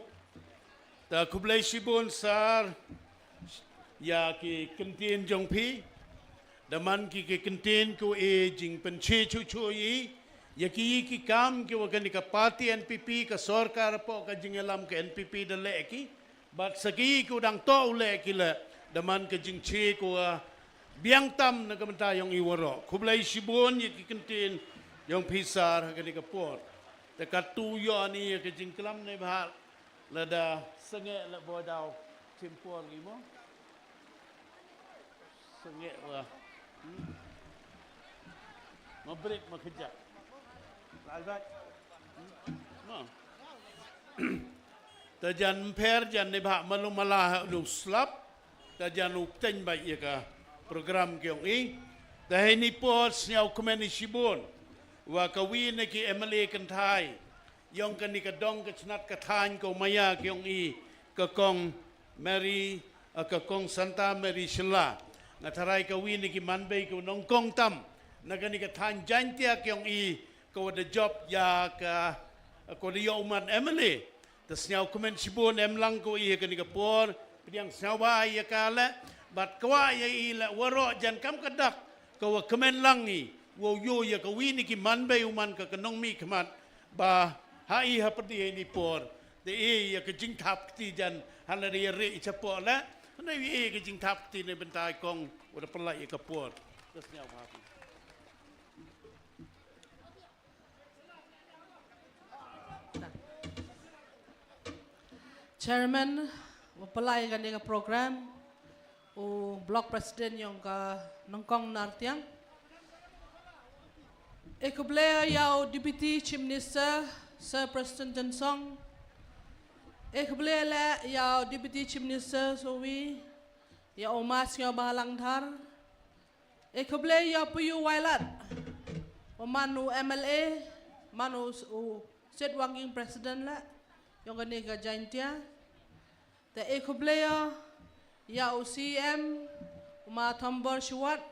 Da khublei shibun sar ïa ki kyntien jong phi. Da man ki ki kyntien ko e jingpynche chuchu i ïa ki ki kam ki wa kane ka party N P P, ka sorkar hapoh ka jingïalam ka N P P da leh ki. Bad sa ki ki u dang toh u leh ki leh, da man ka jingche ko, ah, biang tam na ka bynta yong i waroh. Khublei shibun ïa ki kyntien yong phi sar ha kane ka por. Te katu ïoh ni ïa ka jingklam ne bha, lada sangeh la bo daw tim por ngi mo. Sangeh wa. Hmm. Ma break ma kejap. Lai bai. Hmm. Ma. Ta jan pher jan ne bha malu mala ha u slap. Ta jan u pteng bai ïa ka program ki yong i. Ta hei ni por sñiaw kmen i shibun. Wa ka wi ne ki M L A kynthai yong kane ka dong ka chnat ka thaiñ ka u maya ki yong i ka kong Mary, ah, ka kong Santa Mary Shylla. Nga tharai ka wi ne ki manbei ka u nongkong tam na kane ka thaiñ Jaintia ki yong i ka wa da jop ïa ka, ka wa da ïoh u man M L A. Ta sñiaw kmen shibun em lang ko i ha kane ka por, pdiang sñiaw ba ïa ka leh, bad kwah ïa i leh waroh jan kam ka dak, ka wa kmen lang i, wow ïoh ïa ka wi ne ki manbei u man ka ka nongmihkhmat, ba ha i ha pyrdi ha i ni por, da i ïa ka jingthap kti jan, hana da ïa re i chapoh leh, hana i ïa ka jingthap kti ne bynta i kong, wa da pynlait ïa ka por. Ta sñiaw ba ha phi. Chairman, wa pynlait kane ka program, u Block President yong ka Nongkong Nartiang. E khublei ïa u Deputy Chief Minister, Sir Prestone Tynsong. E khublei leh ïa u Deputy Chief Minister Sowi, ïa u Ma Sniawbhalang Dhar. E khublei ïa u Pynïaid Wailadmiki, u man u M L A, man u, u State Working President leh, yong kane ka Jaintia. Te e khublei ïa, ïa u C M, u Ma Thombor Shiwat.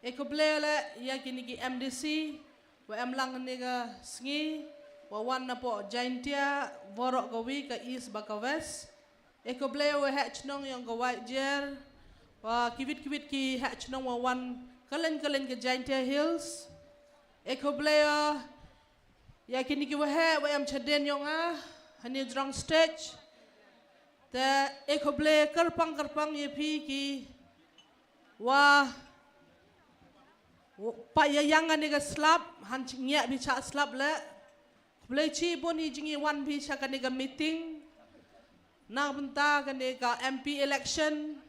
E khublei leh, ïa kine ki M D C, wa em lang kane ka sngi, wa wan napoh Jaintia, waroh ka wi ka East bad ka West. E khublei wa heh chnong yong ka Waitjer, wa kiwit kiwit ki heh chnong wa wan Kalen kalen ka Jaintia Hills. E khublei ïa kine ki waheh wa em chadien yong nga hani jrong stage. Te e khublei kyrpang kyrpang ïa phi ki wa pa ïa yang ani ka slap han ngiah bi chah slap le. Khublei chibun i jingïawan phi sha kane ka meeting na bynta kane ka M P election.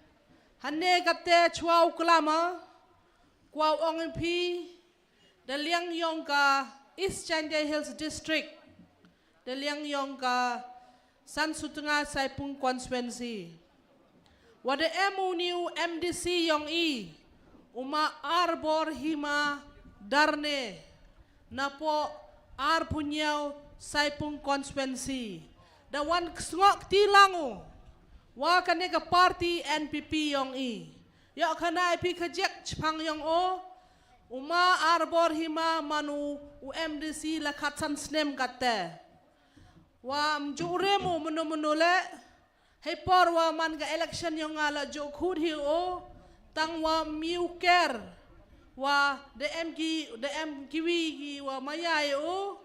Hangne kate chwa u klam kwah ong phi da liang yong ka East Jaintia Hills District, da liang yong ka San Sutnga Saipung Constituency. Wa da em u ni u M D C yong i, u ma Arbor Hima Darne, napoh Arpuniaw Saipung Constituency. Da wan ksngok ti lang u wa kane ka party N P P yong i. Yok khana i phi ka jek chpang yong o, u ma Arbor Hima manu u M D C la khatsan snem kate. Wa mju rem u menu menu le, hei por wa man ka election yong nga la ju khut hi o, tang wa miu ker, wa da em ki, da em kiwi ki wa maya i o,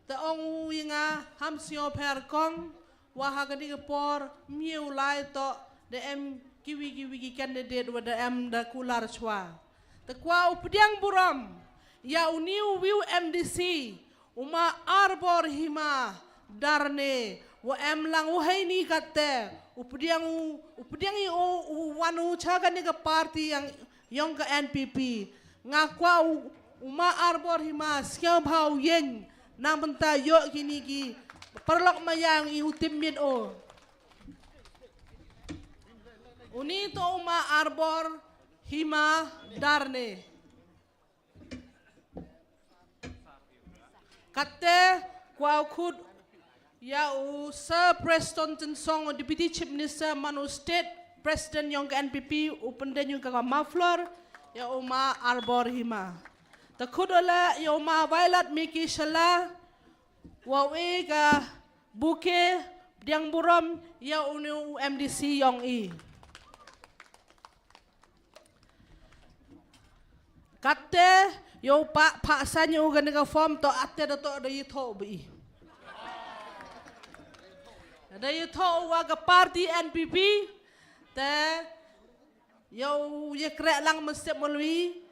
ta ong u i nga ham sio pher kong, wa ha ka ding por miu lai to, da em kiwi kiwi ki candidate wa da em da kular chwa. Ta kwah u pdiang burom ïa u ni u wiu M D C, u ma Arbor Hima Darne, wa em lang u haini kate, u pdiang u, u pdiang i u, u wan u cha kane ka party yong, yong ka N P P. Nga kwah u, u ma Arbor Hima sngewbha u ïeng na bynta ïoh kini ki paralok maya yong i u tim mit o. U ni to u ma Arbor Hima Darne. Kate kwah u khut ïa u Sir Prestone Tynsong, u Deputy Chief Minister, manu State President yong ka N P P, u pynden ïa ka muffler ïa u ma Arbor Hima. Ta khut u la ïa u ma Violet Miki Shylla, wa u e ka bouquet pdiang burom ïa u ni u M D C yong i. Kate ïa u pa, pa san ïa u kane ka form to ate da to da ïathoh ba i. Da ïathoh wa ka party N P P, te ïa u ïa kreh lang masep malwi,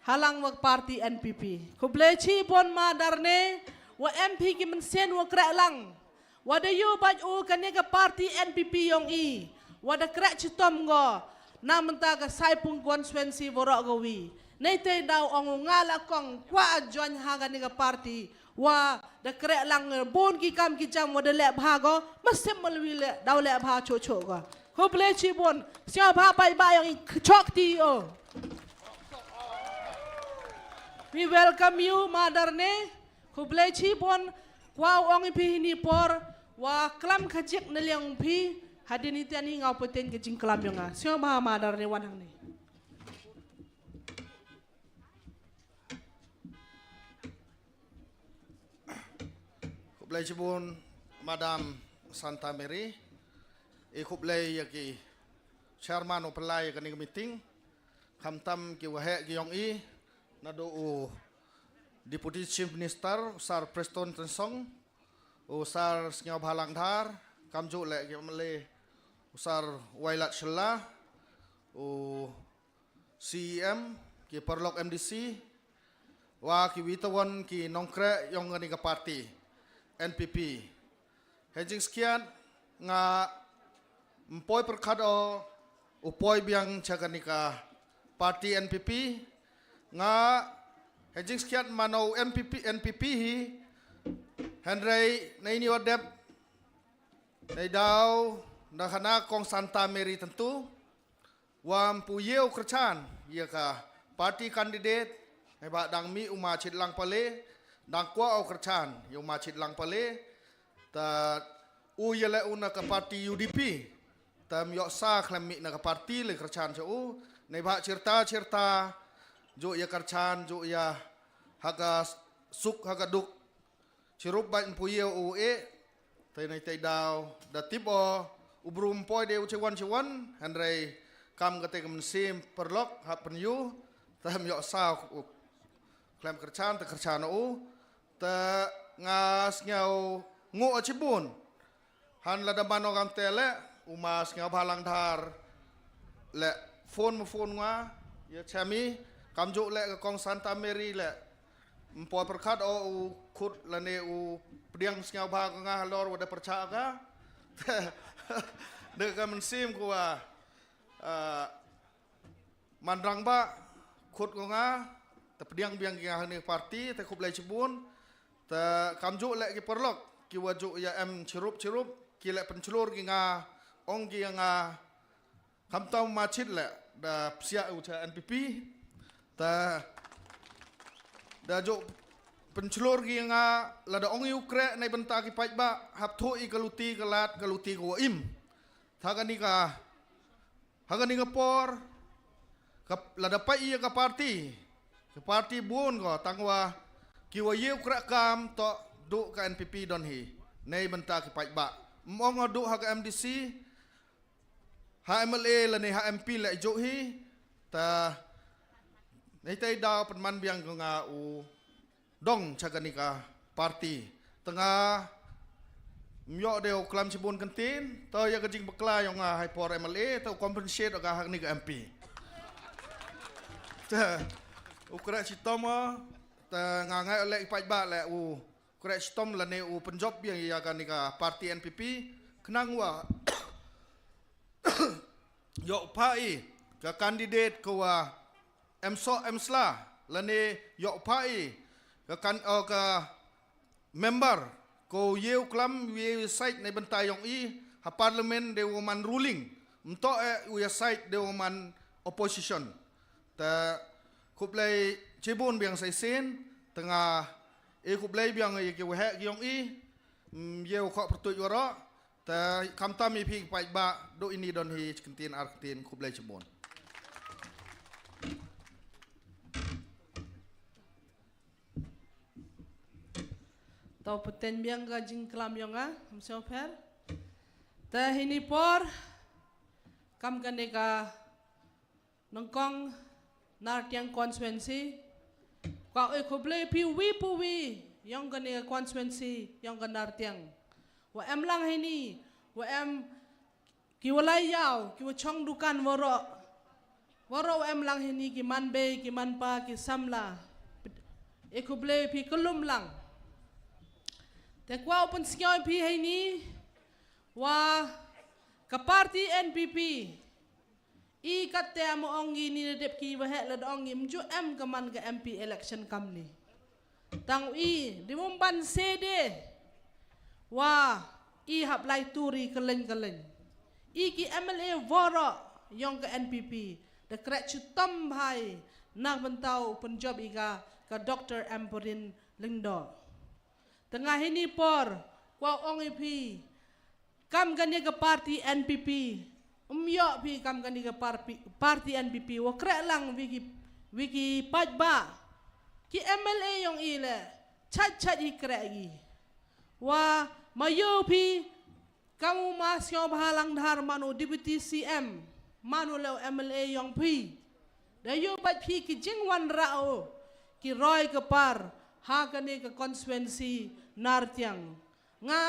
ha lang wa ka party N P P. Khublei chibun ma Darne, wa em phi ki mynsiem wa kreh lang. Wa da ïoh bad u kane ka party N P P yong i, wa da kreh chitom go na mynta ka Saipung constituency waroh kawi. Nei te daw ong u nga la kong kwah join ha kane ka party, wa da kreh lang bun ki kam ki jam wa da leh bha go, masep malwi leh daw leh bha choh choh go. Khublei chibun, sngewbha paidbah yong i, chok ti o. We welcome you ma Darne. Khublei chibun, kwah u ong i phi hini por wa klam ka jik na liang phi, hadien i tiani nga u pynten ka jingklam yong nga. Sngewbha ma Darne wan hangne. Khublei chibun Madam Santa Mary. I khublei ïa ki chairman u pynlai ïa kane ka meeting. Khamtam ki waheh ki yong i, naduh u Deputy Chief Minister u Sir Prestone Tynsong, u Sir Sniawbhalang Dhar, kamjooh leh ki M L A u Sir Wailadmiki Shylla, u C E M, ki paralok M D C, wa kiwei tawon ki nongkreh yong kane ka party N P P. Hynrei jingskhiat nga ym poi pyrkhat o u poi biang cha kane ka party N P P. Nga hynrei jingskhiat mano N P P, N P P hi, hynrei na ini wa dep, na i daw, na khana kong Santa Mary tentu wa ym pu ïew kyrchan ïa ka party candidate, hynrei ba dang mih u ma Chitlang Pale, dang kwah u kyrchan ïa u ma Chitlang Pale, ta u ïaleh u na ka party U D P, ta ym ïoh sa khlem mih na ka party lei kyrchan cha u, hynrei ba chirta chirta, jooh ïa kyrchan, jooh ïa ha ka suk ha ka duk, chirup bad ym pu ïew u eh, te na i te i daw, da tip o, u bru ym poi de u chiwan chiwan, hynrei kam kate ka mynsiem paralok, hap pynïoh, Te ym ïoh saw u khlem kyrchan, te kyrchan u. Te nga sngew nguh shibun. Han lada man u kam te leh, u ma Sniawbhalang Dhar leh phone ma phone nga, ïa Chami, kamjuh leh ka Kong Santa Mary leh. Ym poi pyrkhat o u khut lane u pdiang sniawbha ka nga halor wa da pyrchah ka. Te da ka mynsiem ko wa, ah, man rangbah khut ko nga, te pdiang biang ki nga ha kane ka party, te khublei shibun. Te kamjuh leh ki paralok ki wa juh ïa em chirup chirup, ki leh pynchlur ki nga, ong ki ïa nga, khamtam ma chit leh da psiah u cha N P P. Te da juh pynchlur ki nga, lada ong ïa u kreh na bynta ki paidbah, hap thoh i ka luti ka lad, ka luti ka wa im. Te ha kane ka, ha kane ka por, ka, lada peit ïa ka party, ka party bun ko, tang wa ki wa ïa u kreh kam, to duh ka N P P don hi na bynta ki paidbah. Ym ong duh ha ka M D C, ha M L A lane ha M P leh juh hi. Te neitai daw pynman biang ko nga u dong cha kane ka party. Te nga ym ïoh de u klam shibun kyntien, to ïa ka jingbakla yong nga ha i por M L A, to compensate ka ha kane ka M P. Te u kreh shitom, te nga ngai leh i paidbah leh u kreh shitom lane u pynjop biang ïa kane ka party N P P, khnang wa ïoh pha i ka candidate ko wa em soh em sla, lane ïoh pha i ka kan, o ka member ko ïa u klam, ïa u side na bynta yong i ha parliament de u man ruling, ym to e u ïa side de u man opposition. Te khublei shibun biang sa shisien, te nga e khublei biang ïa ki waheh ki yong i, mm, ïa u khok pyrtuit waroh, te khamtam ïa phi ki paidbah, duh ini don hi kyntien ar kyntien, khublei shibun. To pynten biang ka jingklam yong nga, ym sngewpher. Te hini por, kam kane ka nyngkong Nartiang constituency. Kwah e khublei phi wi pu wi yong kane ka constituency yong ka Nartiang. Wa em lang hini, wa em ki wa lai ïaw, ki wa chong dukan waroh. Waroh wa em lang hini, ki man bei, ki man pa, ki samla. E khublei phi kyllum lang. Te kwah u pynsngew phi hini, wa ka party N P P. I katte mo ong i ni da dep ki waheh lada ong i ym ju em ka man ka M P election kamni. Tang i, de wym ban se de. Wa, i hap lai turi kylleng kylleng. I ki M L A waroh yong ka N P P. Da kreh chitom bha i na bynta u pynjop i ka, ka Doctor Ampareen Lyngdoh. Te nga hini por, kwah ong i phi, kam kane ka party N P P. Ym ïoh phi kam kane ka parpi-, party N P P. Wa kreh lang wi ki, wi ki paidbah. Ki M L A yong i leh, chait chait i kreh i. Wa ma ïoh phi, kam u ma Sniawbhalang Dhar man u Deputy C M, man u leh u M L A yong phi. Da ïoh bad phi ki jingwanrah u, ki roi ka par, ha kane ka constituency Nartiang. Nga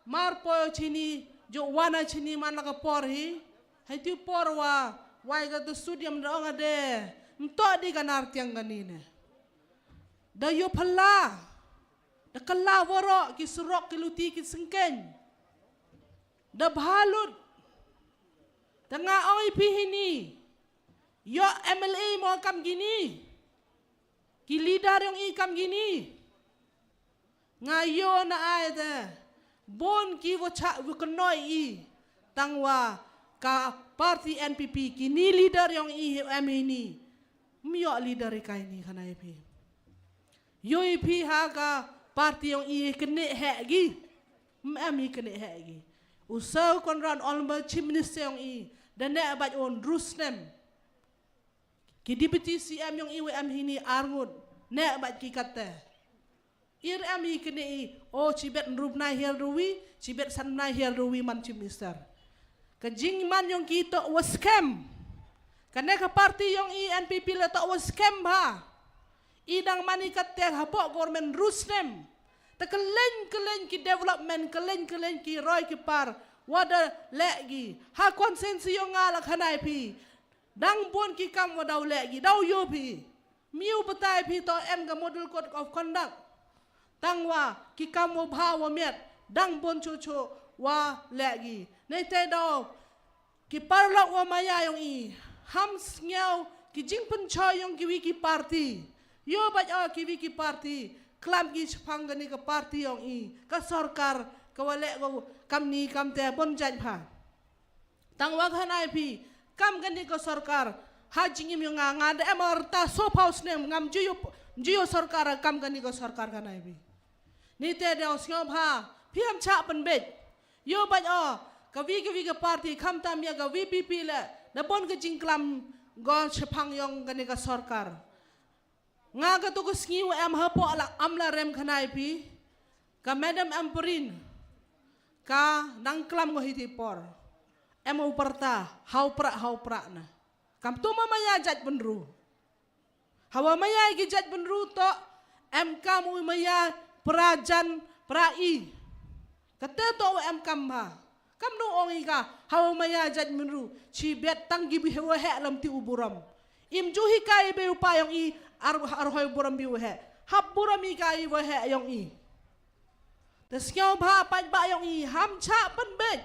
mar poi chini, ju wan a chini man la ka por hi. Hei tu por wa, wai ka tu studium da ong ade. Ym toh di ka Nartiang kani ne. Da ïoh phala. Da kylla waroh ki surok ki luti ki syngkeiñ. Da bha lut. Te nga ong i phi hini. Ïoh M L A mo kam kini. Ki leader yong i kam kini. Nga ïoh na ai te. Bun ki wa chah wa kynnoh i. Tang wa ka party N P P kini leader yong i em hini. Ym ïoh leader i kai ni khana i phi. Ïoh i phi ha ka party yong i kynne heh gi. Ym em i kynne heh gi. U Sir Conrad Almond Chief Minister yong i. Da neh bad un rusnem. Ki Deputy C M yong i wa em hini ar ngut, neh bad ki katte. Ir em i kine i, o chibet nrupnai hiar ruwi, chibet sanmnai hiar ruwi man Chief Minister. Ka jingman yong ki toh wa scam. Kane ka party yong i N P P la toh wa skhem bha. I dang mani katte hapoh government ru snem. Ta kylleng kylleng ki development, kylleng kylleng ki roi ki par wa da leh ki. Ha constituency yong nga la khana i phi. Dang bun ki kam wa daw leh ki, daw yoh phi. Miu batai phi toh em ka model code of conduct. Tang wa ki kam wa bha wa miat, dang bun chuchu wa leh ki. Nei te daw ki paralok wa maya yong i, ham sngew ki jingpynchoi yong ki wi ki party. Yoh bad o ki wi ki party klam ki shaphang kani ka party yong i, ka sorkar ka wa leh ko kam ni kam te bun jait bha. Tang wa khana i phi, kam kani ka sorkar, ha jingim yong nga, nga da em arta so phaw snem, ngam ju yoh, ju yoh sorkar, kam kani ka sorkar khana i phi. Ni te daw sngew bha, phi ham chah pynbeit. Yoh bad o, ka wi ka wi ka party, kham tam ya ka V P P le, da bun ka jingklam go shaphang yong kani ka sorkar. Nga ka tu ka sngi wa em hapoh la am la rem khana i phi. Ka Madam Ampareen. Ka nang klam ngo hiti por. Em u parta, hau pra, hau pra na. Kam tu ma maya jait benru. Hawa maya ki jait benru toh, em kam u maya pra jan pra i. Kate toh wa em kam bha. Kam nu ong i ka, hawa maya jait benru, chi bet tang ki bi hewa he lam ti u burom. Im ju hi ka i be u pa yong i, ar, ar hoi burom bi u he. Hap burom i ka i wa he yong i. Te sngew bha pait ba yong i, ham chah pynbeit.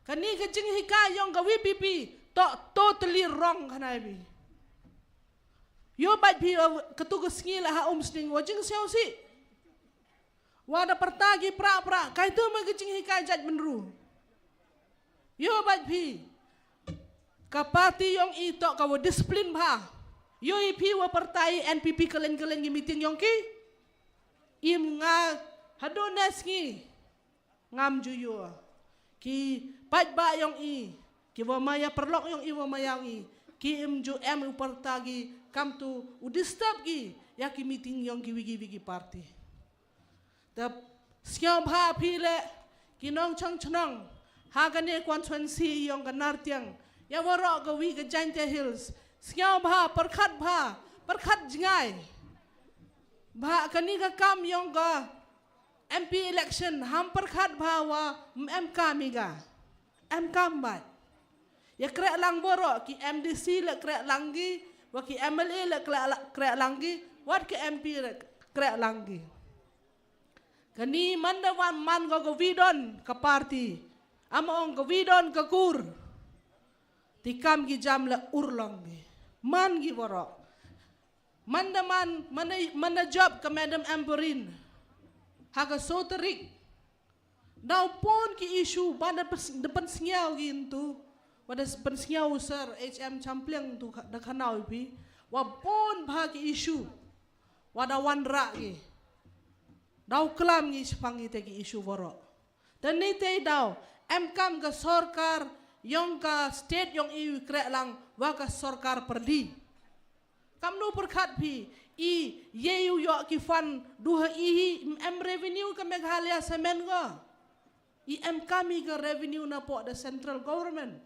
Kani ka jing hi ka yong ka V P P, toh totally wrong khana i bi. Yoh bad phi, uh, ka tu ka sngi la ha um sning, wa jing siaw si. Wa da parta ki pra pra, kai tu ma ka jing hi kai jait benru. Yoh bad phi. Ka party yong i toh ka wa discipline bha. Yoh i phi wa parta i N P P kalen kalen ki meeting yong ki. Im nga hadu ne sngi. Ngam ju yoh. Ki pait ba yong i. Ki wa maya paralok yong i wa maya yong i. Ki im ju em u parta ki kam tu u disturb ki. Ya ki meeting yong ki wi ki wi ki party. Te sngew bha phi le ki nongchong chnong. Ha kane constituency yong ka Nartiang. Ya waroh ka wi ka Jaintia Hills. Sngew bha, pyrkhat bha, pyrkhat jngai. Bha kani ka kam yong ka M P election, ham pyrkhat bha wa, em kam i ka. Em kam bha. Ya kreh lang waroh, ki M D C le kreh lang ki, wa ki M L A le kreh la-, kreh lang ki, wat ki M P le kreh lang ki. Kani man da wan man ko ka wi don ka party. Am ong ka wi don ka kur. Ti kam ki jam le ur long ki. Man ki waroh. Man da man, man da, man da jop ka Madam Ampareen. Ha ka so tarik. Daw pun ki issue, ba da pens-, da pynsngew ki ntu. Wa da pynsngew sir H M Champliang tu ka-, da khana i phi. Wa pun bha ki issue. Wa da wanrah ki. Daw klam ki shaphang ki te ki issue waroh. Te ni te daw, em kam ka sorkar, yong ka state yong i kreh lang, wa ka sorkar pyrdi. Kam nu pyrkhat phi, i, ye u yoh ki fund, du ha i hi, em revenue ka Meghalaya Cement ko. I em kam i ka revenue na poh the central government.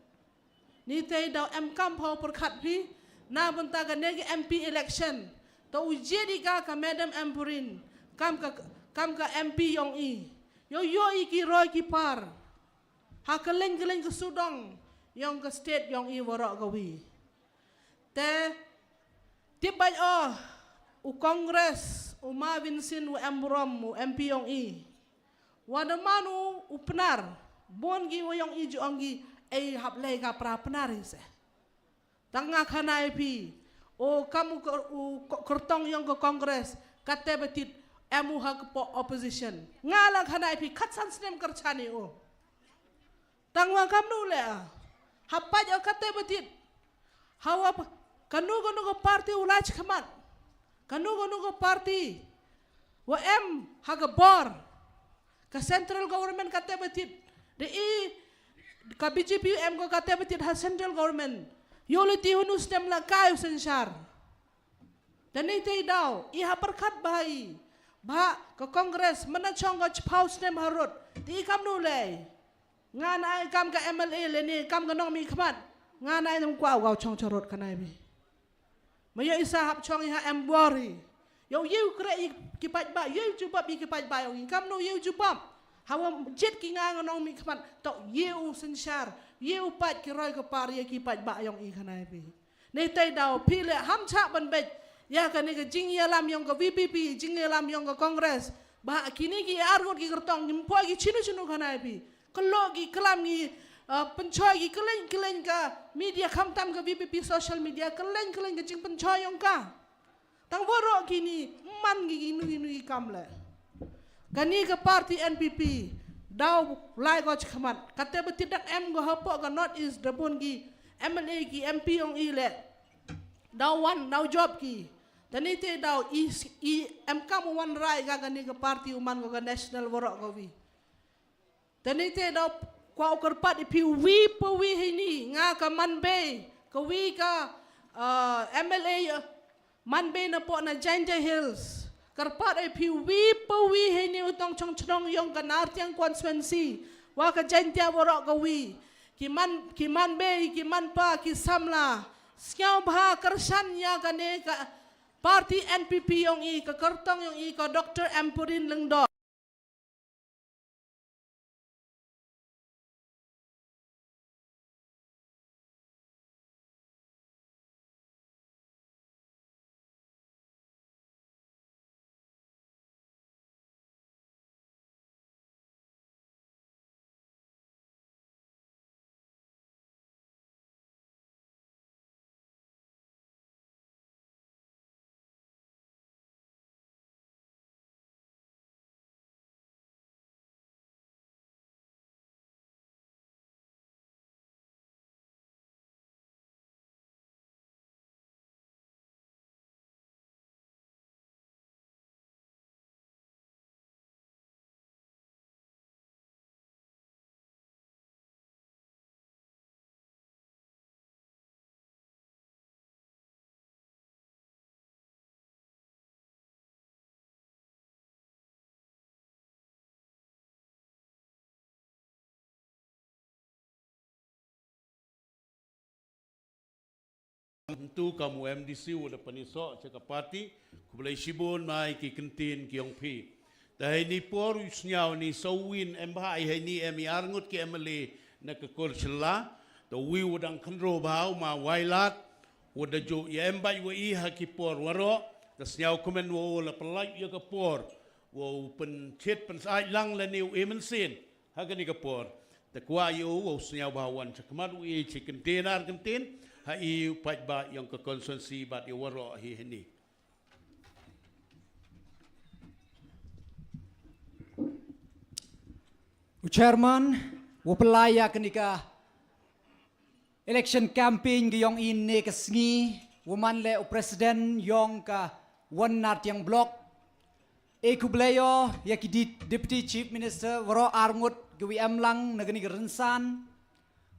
Ni te daw em kam phaw pyrkhat phi, na bynta kane ka M P election. To u jied i ka ka Madam Ampareen, kam ka, kam ka M P yong i. Yoh yoh i ki roi ki par. Ha kylleng kylleng ka sudong, yong ka state yong i waroh ka wi. Te, tip bad o, u Congress, u Ma Vincent, u em burom, u M P yong i. Wa da man u, u Pnar, bun ki wa yong i ju ong ki, ei hap lei ka pra Pnar i se. Tang nga khana i phi, o kam u ker-, u ko-, kyrtong yong ka Congress, kate betit, em u ha ka po-, opposition. Nga la khana i phi, khatsan snem kyrchan i o. Tang wa kam nu le a. Hapai o kate betit. Hawa pa-, kanu kanu ka party u lai chi khmat. Kanu kanu ka party. Wa em ha ka bor. Ka central government kate betit. De i ka B J P em ko kate betit ha central government. Yo le ti hunu stem la kai u senchar. Te ni te daw, i ha pyrkhat bha i. Bha ka Congress, mana chong ka chiphaw snem harut. Te i kam nu lei. Ngan ai kam ka M L A le ni, kam ka nong mi khmat. Nga nai nam kwah u gaw chong charot ka nai bi. Ma yoh isa hap chong i ha em bor hi. Yow yow kre i ki paidbah, yow jubab i ki paidbah yong i. Kam no yow jubab. Hawa jet ki nga nga nong mi khmat. Tok yow synshar. Yow paid ki roi ka par ya ki paidbah yong i ka nai bi. Nei tei daw phi le ham chah ban bej. Ya ka ne ka jingyalam yong ka V P P, jingyalam yong ka Congress. Ba kini ki ar ngut ki kertong, ngim poi ki chinu chinu ka nai bi. Kelo ki kelam ki, uh, penchoi ki kelen kelen ka media, khamtam ka V P P social media, kelen kelen ka jingpenchoi yong ka. Tang waroh kini, man ki kinu kinu ki kam le. Kani ka party N P P, daw lai ko chikhamat. Kate betit dak em go hapoh ka North East, da bun ki M L A ki M P yong i le. Daw wan, daw job ki. Tani te daw i, i em kam wan rai ka kani ka party u man ko ka national waroh ko wi. Tani te daw kwah u kyrpad i phi wi pa wi hini, nga ka man bei, ka wi ka, uh, M L A, uh, man bei na poh na Jaintia Hills. Kyrpad i phi wi pa wi hini u tong chong chnong yong ka Nartiang constituency. Wa ka Jaintia waroh ka wi. Ki man, ki man bei, ki man pa, ki samla. Sngewbha kyrshan ya kane ka party N P P yong i, ka kertong yong i, ka Doctor Ampareen Lyngdoh. Ntu kam u M D C u da panisoh cha ka party, khublei shibun mai ki kyntien ki yong phi. Te heini por u sniaw ni sawin em bha i heini em i arngut ki M L A na ka Kurshla. Te wi u dang khandro bha u ma Wailat, u da ju ya em bai wa i ha ki por waroh. Te sniaw kmen wa u la pelai ya ka por wa u penchit pensai lang la ni u emensin. Ha kani ka por, te kwah ïa u, u sniaw bha wan cha khmat u i chi kyntien ar kyntien, ha i u paidbah yong ka constituency bad ïa waroh hi hini. U chairman, u pynlai ïa kani ka election campaign ka yong i ne ka sngi, u man le u president yong ka One Nartiang Block. E khublei ïa ki di-, Deputy Chief Minister, waroh arngut ki wi em lang na kani ka rynsan.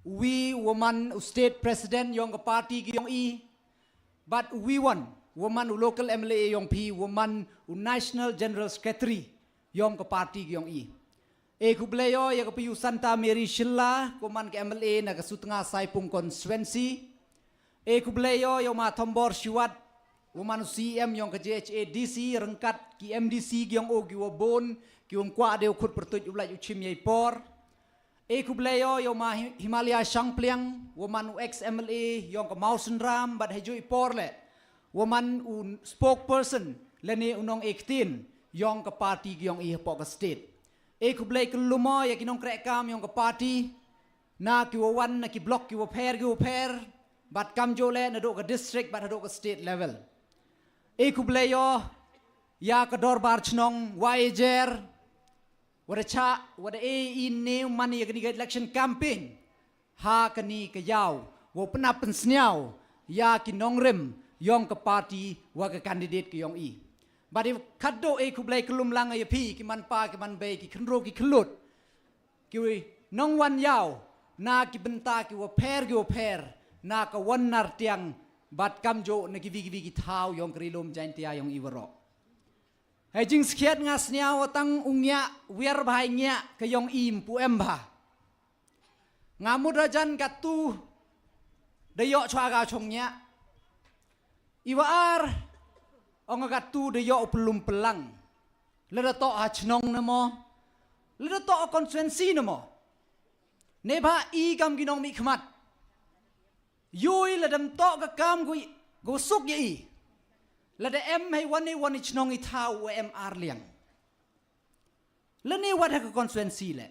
Wi u man u state president yong ka party ka yong i. Bad wi wan, u man u local M L A yong phi, u man u National General Secretary yong ka party ka yong i. E khublei ïa ka phi u Santa Mary Shylla, u man ka M L A na ka Sutnga Saipung constituency. E khublei ïa u ma Thombor Shiwat, u man u C M yong ka J H A D C, ryngkat ki M D C ki yong u ki wa bun, ki wym kwah de u khut pyrtuit u lait u chim ïa i por. E khublei ïa u ma Hi-, Himalaya Shangpliang, u man u ex M L A yong ka Mawsynram bad ha ju i por le u man u spokesperson lane u nong e ktien yong ka party yong i hapoh ka state. E khublei kyllumo ïa ki nongkreh kam yong ka party na ki wa wan na ki block ki wa pher ki wa pher bad kam ju le na do ka district bad ha do ka state level. E khublei ïa ka dorbar chnong wa e jer. Wada cha, wada e i ne man ïa kani ka election campaign. Ha kani ka yaw, wa pynap pynsniaw ïa ki nongrim yong ka party wa ka candidate ka yong i. Bad i khadduh e khublei kyllum lang ïa phi ki man pa ki man bei ki khynro ki khyllut. Ki wi nongwan yaw na ki bynta ki wa pher ki wa pher na ka One Nartiang bad kam ju na ki wi ki wi ki thaw yong ka Ri Lum Jaintia yong i waroh. Hei jingskhiat nga sniaw tang u ngiah wiar bha i ngiah ka yong i mpu em bha. Nga mut hajan katu Da ïoh chwa ga chong nya. Iwa ar, ong katu da ïoh u pynlum pynlang. Lada toh ha chnong ne mo. Lada toh ha constituency ne mo. Neba i kam ki nongmihkhmat. Yui lada mtoh ka kam gu, gu suk ya i. Lada em hei wan i wan i chnong i thaw u em ar liang. Lane wat ha ka constituency le.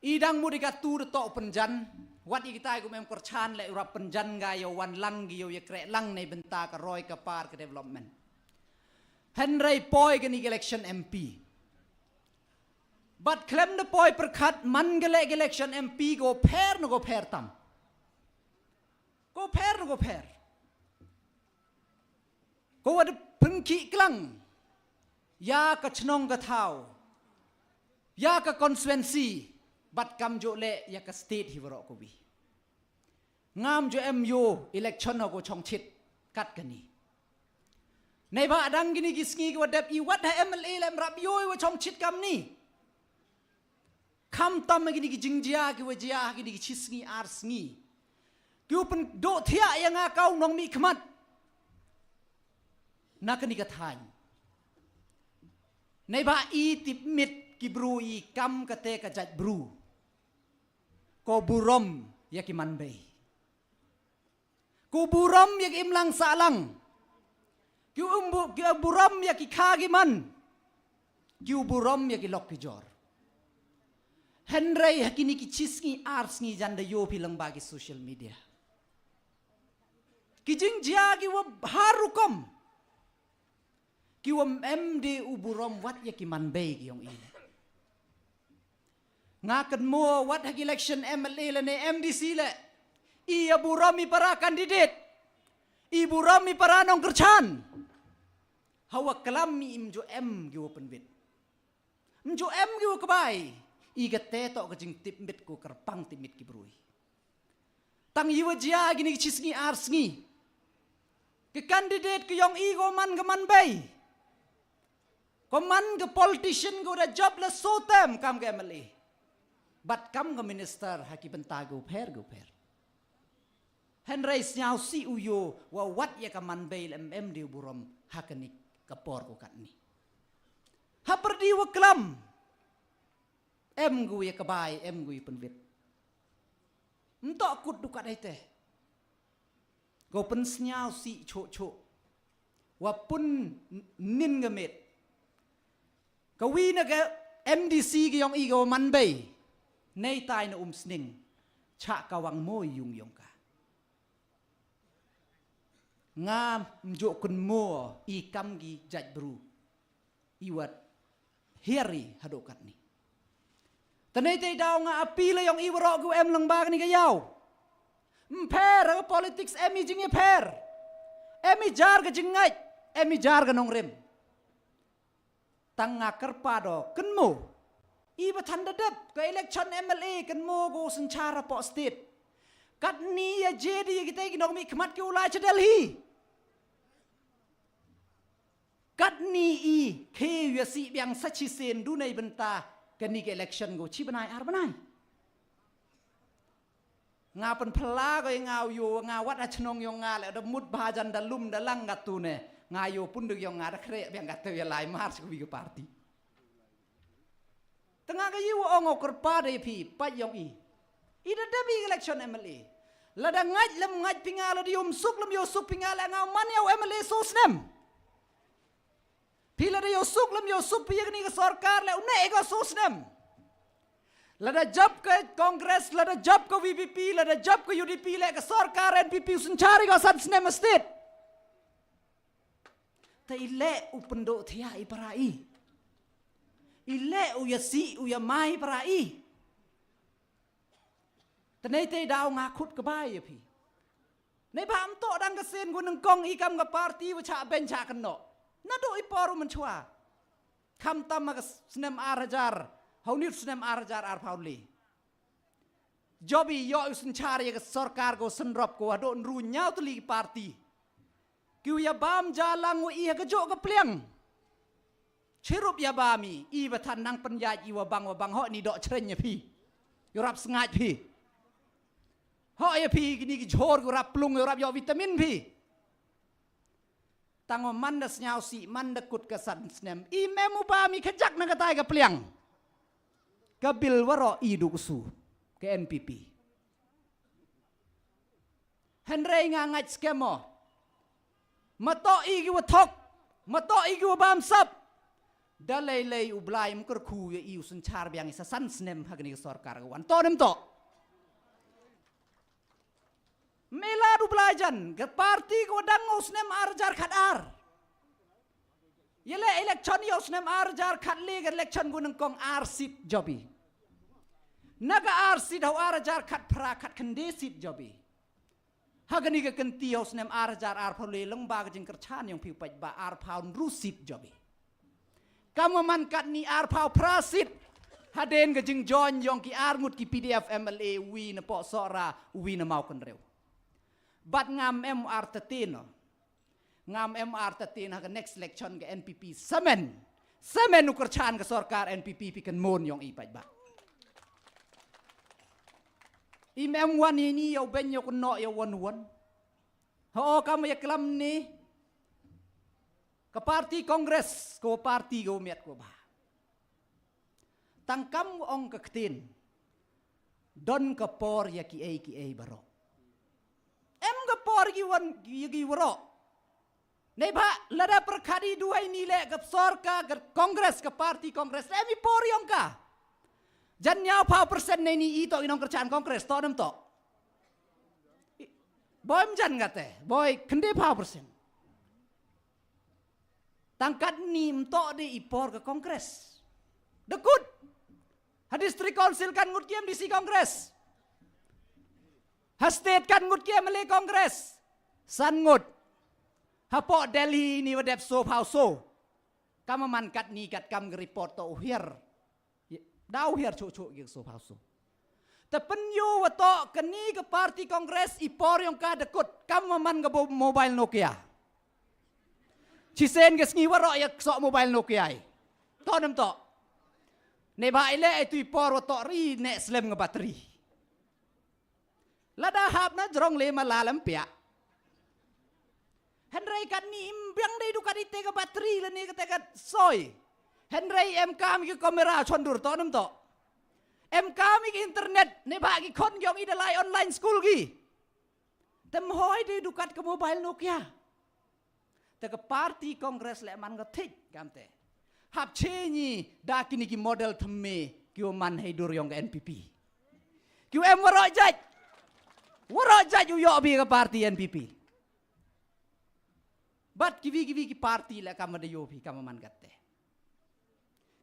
I dang mut i katu da toh pynjan. Wat i kitai kum em kyrchan le u rap pynjan ga ïa wan lang gi ïa u ïa kreh lang nei bynta ka roi ka par ka development. Hynrei poi kani ka election M P. Bad khlem da poi pyrkhat man ka le ka election M P ko pher no ko pher tam. Ko pher no ko pher. Ko wat pynkhih klang. Ïa ka chnong ka thaw. Ïa ka constituency. Bad kam jok le ïa ka state hi waroh ko wi. Ngam jok em ïoh election ho ko chong chit kat kani. Nei ba dang kini ki sngi ki wa dep i wat ha M L A lem rap ïoh i wa chong chit kam ni. Kham tam kini ki jingjia ki wa jia kini ki chi sngi ar sngi. Ki u pyndoh thiah ïa nga kau nongmihkhmat. Na kani ka thaiñ. Nei ba i tip mit ki bru i kam kate ka jait bru. Ko burom ïa ki manbei. Ki u burom ïa ki imlang sahlang. Ki u umbu-, ki u burom ïa ki kha ki man. Ki u burom ïa ki lok ki jor. Hynrei ha kini ki chi sngi ar sngi jan da ïoh phi lang ba ki social media. Ki jingjia ki wa har rukom. Ki wa em de u burom wat ïa ki manbei ki ong i. Nga kynmaw wat ha ki election M L A lane M D C le. I ïa burom i para candidate. I burom i para nongkyrchan. Hawa klam i im jok em ki wa pynbit. Im jok em ki wa kbai. I kate toh ka jingtip mit ko kyrpang tip mit ki brui. Tang i wa jia kini ki chi sngi ar sngi. Ki candidate ki ong i ko man ka manbei. Ko man ka politician ko da jop la so tem kam ka M L A. Bad kam ka minister ha ki bynta ko pher ko pher. Hynrei sniaw si u ïoh wa wat ïa ka manbei lem em di u burom ha kani ka por ko katni. Ha pyrdi wa klam. Em gu ïa ka bai, em gu ïa pynbit. Mtoh kut du kat ai te. Ko pynsniaw si chok chok. Wa pun nin nga met. Ka wi na ka M D C ki ong i ka wa manbei. Nei tai na um sning. Chak ka wang mo yung yong ka. Nga mjok kynmaw i kam ki jait bru. I wat hiari hadok katni. Tanei tei daw nga appeal ïong i waroh ki em lang ba kani ka yaw. Mpher ha ka politics em i jingïapher. Em i jar ka jingngait. Em i jar ka nongrim. Tang nga kyrpad o kynmaw. I ba than da dep ka election M L A kynmaw ko synchar hapoh state. Katni ïa jedi ïa kitai ki nongmihkhmat ki u lai cha Delhi. Katni i khe ïa si biang sa chi sen du nei bynta kani ka election ko chi bnai ar bnai. Nga pynphylla ko ïa nga u ïoh nga wat ha chnong ïong nga le da mut ba jan da lum da lang katu ne. Nga ïoh pun da ïong nga da khreh biang katu ïa lai mar sha ka wi ka party. Tang nga ka ïoh ong o kyrpad ïa phi pat ïong i. I da dep i election M L A. Lada ngait lem ngait phi nga lada ïoh suk lem ïoh suk phi nga le nga man ïa u M L A so snem. Phi lada ïoh suk lem ïoh suk phi ïa kani ka sorkar le une ka so snem. Lada jop ka Congress, lada jop ka V P P, lada jop ka U D P le ka sorkar N P P u synchar ka san snem state. Te i le u pyndoh thia i para i. I le u ïa si u ïa mai para i. Te nei te daw nga khut ka bai ïa phi. Nei ba am to dang ka sen gu nang kong i kam ka party wa cha ben cha kan no. Na do i por u man chwa. Kham tam ma ka snem ar hajar. Hau nit snem ar hajar ar phaw le. Jobi ïoh u synchar ïa ka sorkar ko synrop ko hado nru ñiaw tylli ki party. Ki u ïa bam ja lang u i ha ka jok ka pliang. Chirup ïa bam i, i ba than nang pynïaid i wa bang wa bang ho ni dok chreñ ïa phi. Ïu rap sngaid phi. Ho ïa phi kini ki jhur ki rap plung, ki rap ïoh vitamin phi. Tang man da sniawsih, man da kut ka san snem, im em u bam i khajak na katai ka pliang. Ka bil waroh i du ksu ka N P P. Hynrei nga ngeit skhem mo. Matoh i ki wa thok, matoh i ki wa bamsap. Da lei lei u Blai um kyrkhu ïa i u synshar biang i sa san snem ha kani ka sorkar ka wan. To nem to. Mela du Blai jan, ka parti ka wa dang u snem ar hajar khat ar. Ïa le election ïa u snem ar hajar khat le ka election gu nang kong ar seat jobi. Na ka ar seat hau ar hajar khat phra khat khynde seat jobi. Ha kani ka kynti hau snem ar hajar ar phaw le lyngba ka jingkyrchan yong phi u paidbah ar phaw hynru seat jobi. Kam man katni ar phaw phra seat. Hadien ka jingjoin yong ki ar ngut ki P D F M L A, wi na poh Sohra, wi na Mawkynrew. Bad ngam em ar tatin. Ngam em ar tatin ha ka next election ka N P P. Semen. Semen u kyrchan ka sorkar N P P phi kan mon yong i paidbah. Im em wan ini ïa u ben ïa u kynnoh ïa wan wan. Ho kam ïa klam ni. Ka parti Congress, ka parti ka miat ka ba. Tang kam ong ka ktien. Don ka por ïa ki ei ki ei baroh. Em ka por ki wan ïa ki baroh. Nei ba lada pyrkhat i duhai ni le ka sorkar ka Congress, ka parti Congress le em i por yong ka. Jan ïa phaw persen nei ni i to i nongkyrchan Congress to nem to. Boi em jan kate, boi khynde phaw persen. Tang katni mtoh de i por ka Congress. Dekut. Ha District Council kan ngut ki M D C Congress. Ha state kan ngut ki M L A Congress. San ngut. Ha poh Delhi ni wa dep so phaw so. Kam man katni kat kam ka report to u hiar. Dau hiar chuh chuh ki so phaw so. Te pynïoh wa to kani ka parti Congress i por yong ka dekut kam man ka bo-, mobile Nokia. Chisen ka sngi waroh ïa sok mobile Nokia i. To nem to. Nei ba i le i tu i por wa to ri ne slem nga battery. Lada hap na jrong le ma la lem pia. Hynrei katni im biang dei du kat ite ka battery lane kate ka soi. Hynrei em kam ki kamera chon dur to nem to. Em kam ki internet ne ba ki khon yong i da lai online school ki. Tem hoi dei du kat ka mobile Nokia. Te ka parti Congress le man ka thik kamte. Hap che ni da kini ki model thymme ki u man hei dur yong ka N P P. Ki u em waroh jait. Waroh jait u yoh bi ka parti N P P. Bat kiwi kiwi ki parti le kam da yoh bi kam man katte.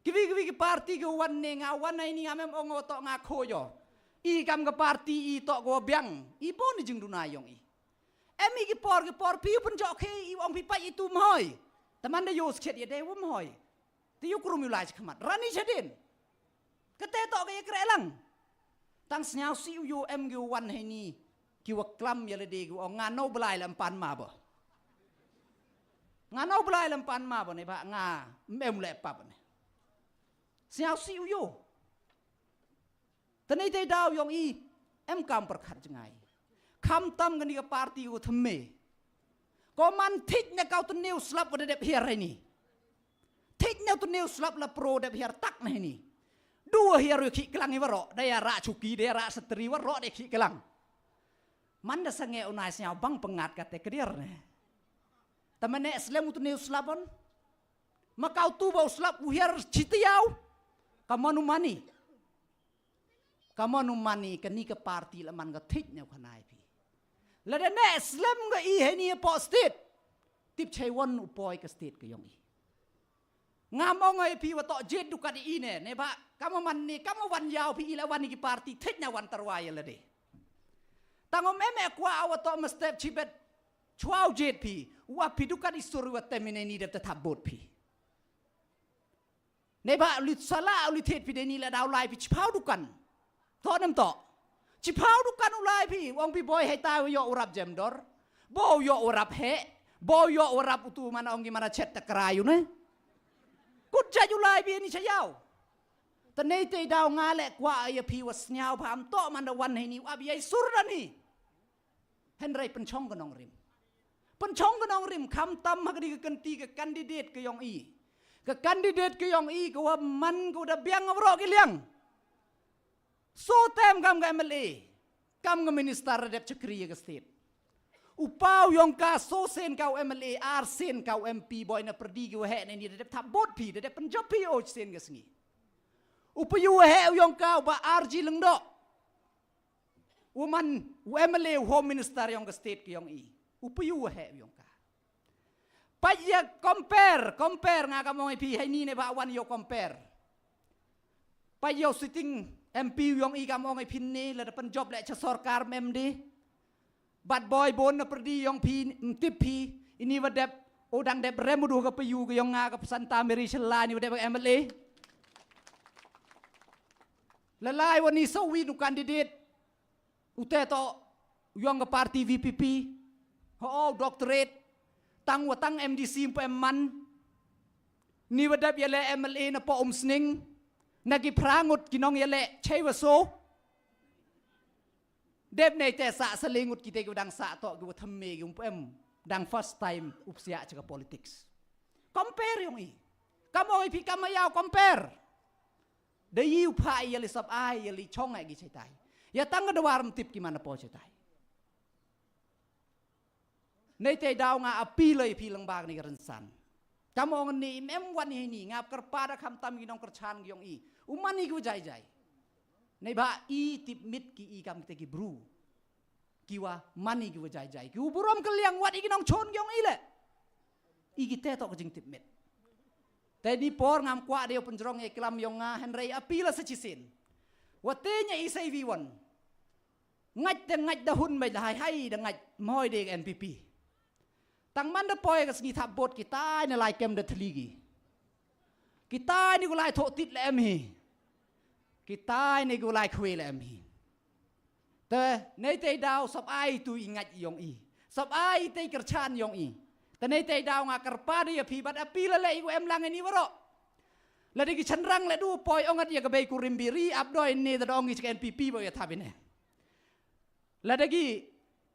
Kiwi kiwi ki parti ki wan ne nga wan ai ni nga mem ong o to nga khoyo. I kam ka parti i to ko biang. I pon ni jingduna yong i. Em i ki por ki por phi u pynjok khe i ong phi pait i tu mhoi. Te man da yo skhet ya dei wa mhoi. Te yo krum yu lai khmat. Rani chadin. Kate to ka ya kre lang. Tang sniaw si u yo em ki wan hei ni. Ki wa klam ya le dei ki ong nga no blai lam pan ma ba. Nga no blai lam pan ma ba ne ba nga mem le pap ne. Sniaw si u yo. Tani te daw yong i, em kam pyrkhat jngai. Kham tam kani ka parti u thymme. Ko man thik ne kau tnew slap wa dep hiar ni. Thik ne tnew slap la pro dep hiar tak ne ni. Dua hiar yu khi klang i waroh, da ya ra chuki, da ya ra satri waroh de khi klang. Man da sange unai sniaw bang pengat kate kedir ne. Tamane slem u tnew slap on. Ma kau tu ba u slap u hiar chitiaw. Ka manu mani. Ka manu mani kani ka parti la man ka thik ne u khanai phi. La da ne slem ka i hei ni po state. Tip chai wan u poi ka state ka yong i. Ngam ong ai phi wa to jet du ka di i ne. Ne ba kama man ni kama wan yaw phi i la wan ni ki parti thik ne wan tarwa ya la de. Tangom em e kwa wa to ma step chibet. Chwa u jet phi. Wa phi du ka di sur wa temine ni dep ta thap bot phi. Ne ba u lit sala u lit het phi deni la dau lai phi chipau dukan. To nem to. Chipau dukan u lai phi, wong phi boi hei tai u yo u rap jem dor. Bo u yo u rap he. Bo u yo u rap u tu mana ong ki mana chet ta krai u ne. Kut jaj u lai phi ni chayau. Ta nei te dau nga le kwa ya phi wa sniaw pha am to man da wan hei ni u ap yai sur dan hi. Hynrei pynchong ka nongrim. Pynchong ka nongrim khamtam ha kane ka kynti ka candidate ka yong i. Ka candidate ka yong i ka wa man ka wa da biang ha waroh ki liang. So tem kam ka M L A, kam ka minister da dep chakri ya ka state. U pa u yong ka so sen ka u M L A, ar sen ka u M P, boi na pyrdi ki wa heh na ini da dep thap vote phi, da dep pynjop phi o sen ka sngi. U pa u wa heh u yong ka u Bah R G Lyngdoh. U man u M L A, u home minister yong ka state ka yong i. U pa u wa heh u yong ka. Pait ya compare, compare nga kam ong i phi ha ini ne ba wan yow compare. Pait yow sitting M P u yong i kam ong i phi ne la da pynjop leh cha sorkar mem de. Bad boi bon na pyrdi yong phi mtip phi ini wa dep o dang dep rem u du ka pa u ka yong nga ka psanta Mary Shylla ini wa dep M L A. Lalai wa ni so wi nu candidate. U te to u yong ka party V P P. Ho o doctorate. Tang wa tang M D C mpa em man. Ni wa dep ya le M L A na po um sning. Na ki phra ngut ki nong ya le chei wa so. Dep nei te sa sa le ngut ki te ki wa dang sa to ki wa thamme ki um pa em. Dang first time up sia cha ka politics. Compare yong i. Kam ong i phi kam ya compare. Da i u pha i ya li sap ai ya li chong ai ki chetai. Ya tang ka dawar mtip ki man na po chetai. Nei te daw nga appeal i phi lang bag ni ka rynsan. Kam ong ni mem wan hi ni nga kyrpad da khamtam ki nong kyrchan ki yong i. U man i ki wa jai jai. Nei ba i tip mit ki i kam ki te ki bru. Ki wa man i ki wa jai jai. Ki u burom ka liang wat i ki nong chon ki yong i le. I ki te to ka jingtip mit. Te ni por ngam kwah de u pynjrong ya klam yong nga hynrei appeal sa chisin. Wa te nya i sai wi wan. Ngait te ngait da hun mai da hai hai da ngait moi de N P P. Tang man da poi ka sngi thap bot ki tai na lai kem da thli ki. Ki tai ni ku lai tho tit le em hi. Ki tai ni ku lai khwe le em hi. Te nei te daw sap ai tu i ngait yong i. Sap ai te kyrchan yong i. Te nei te daw nga kyrpad ya phi bad appeal le i ku em lang ni waroh. Lada ki chanrang le du poi ongat ya ka bei ku rim biri ap doi ne da dong i chik N P P ba ya thabine. Lada ki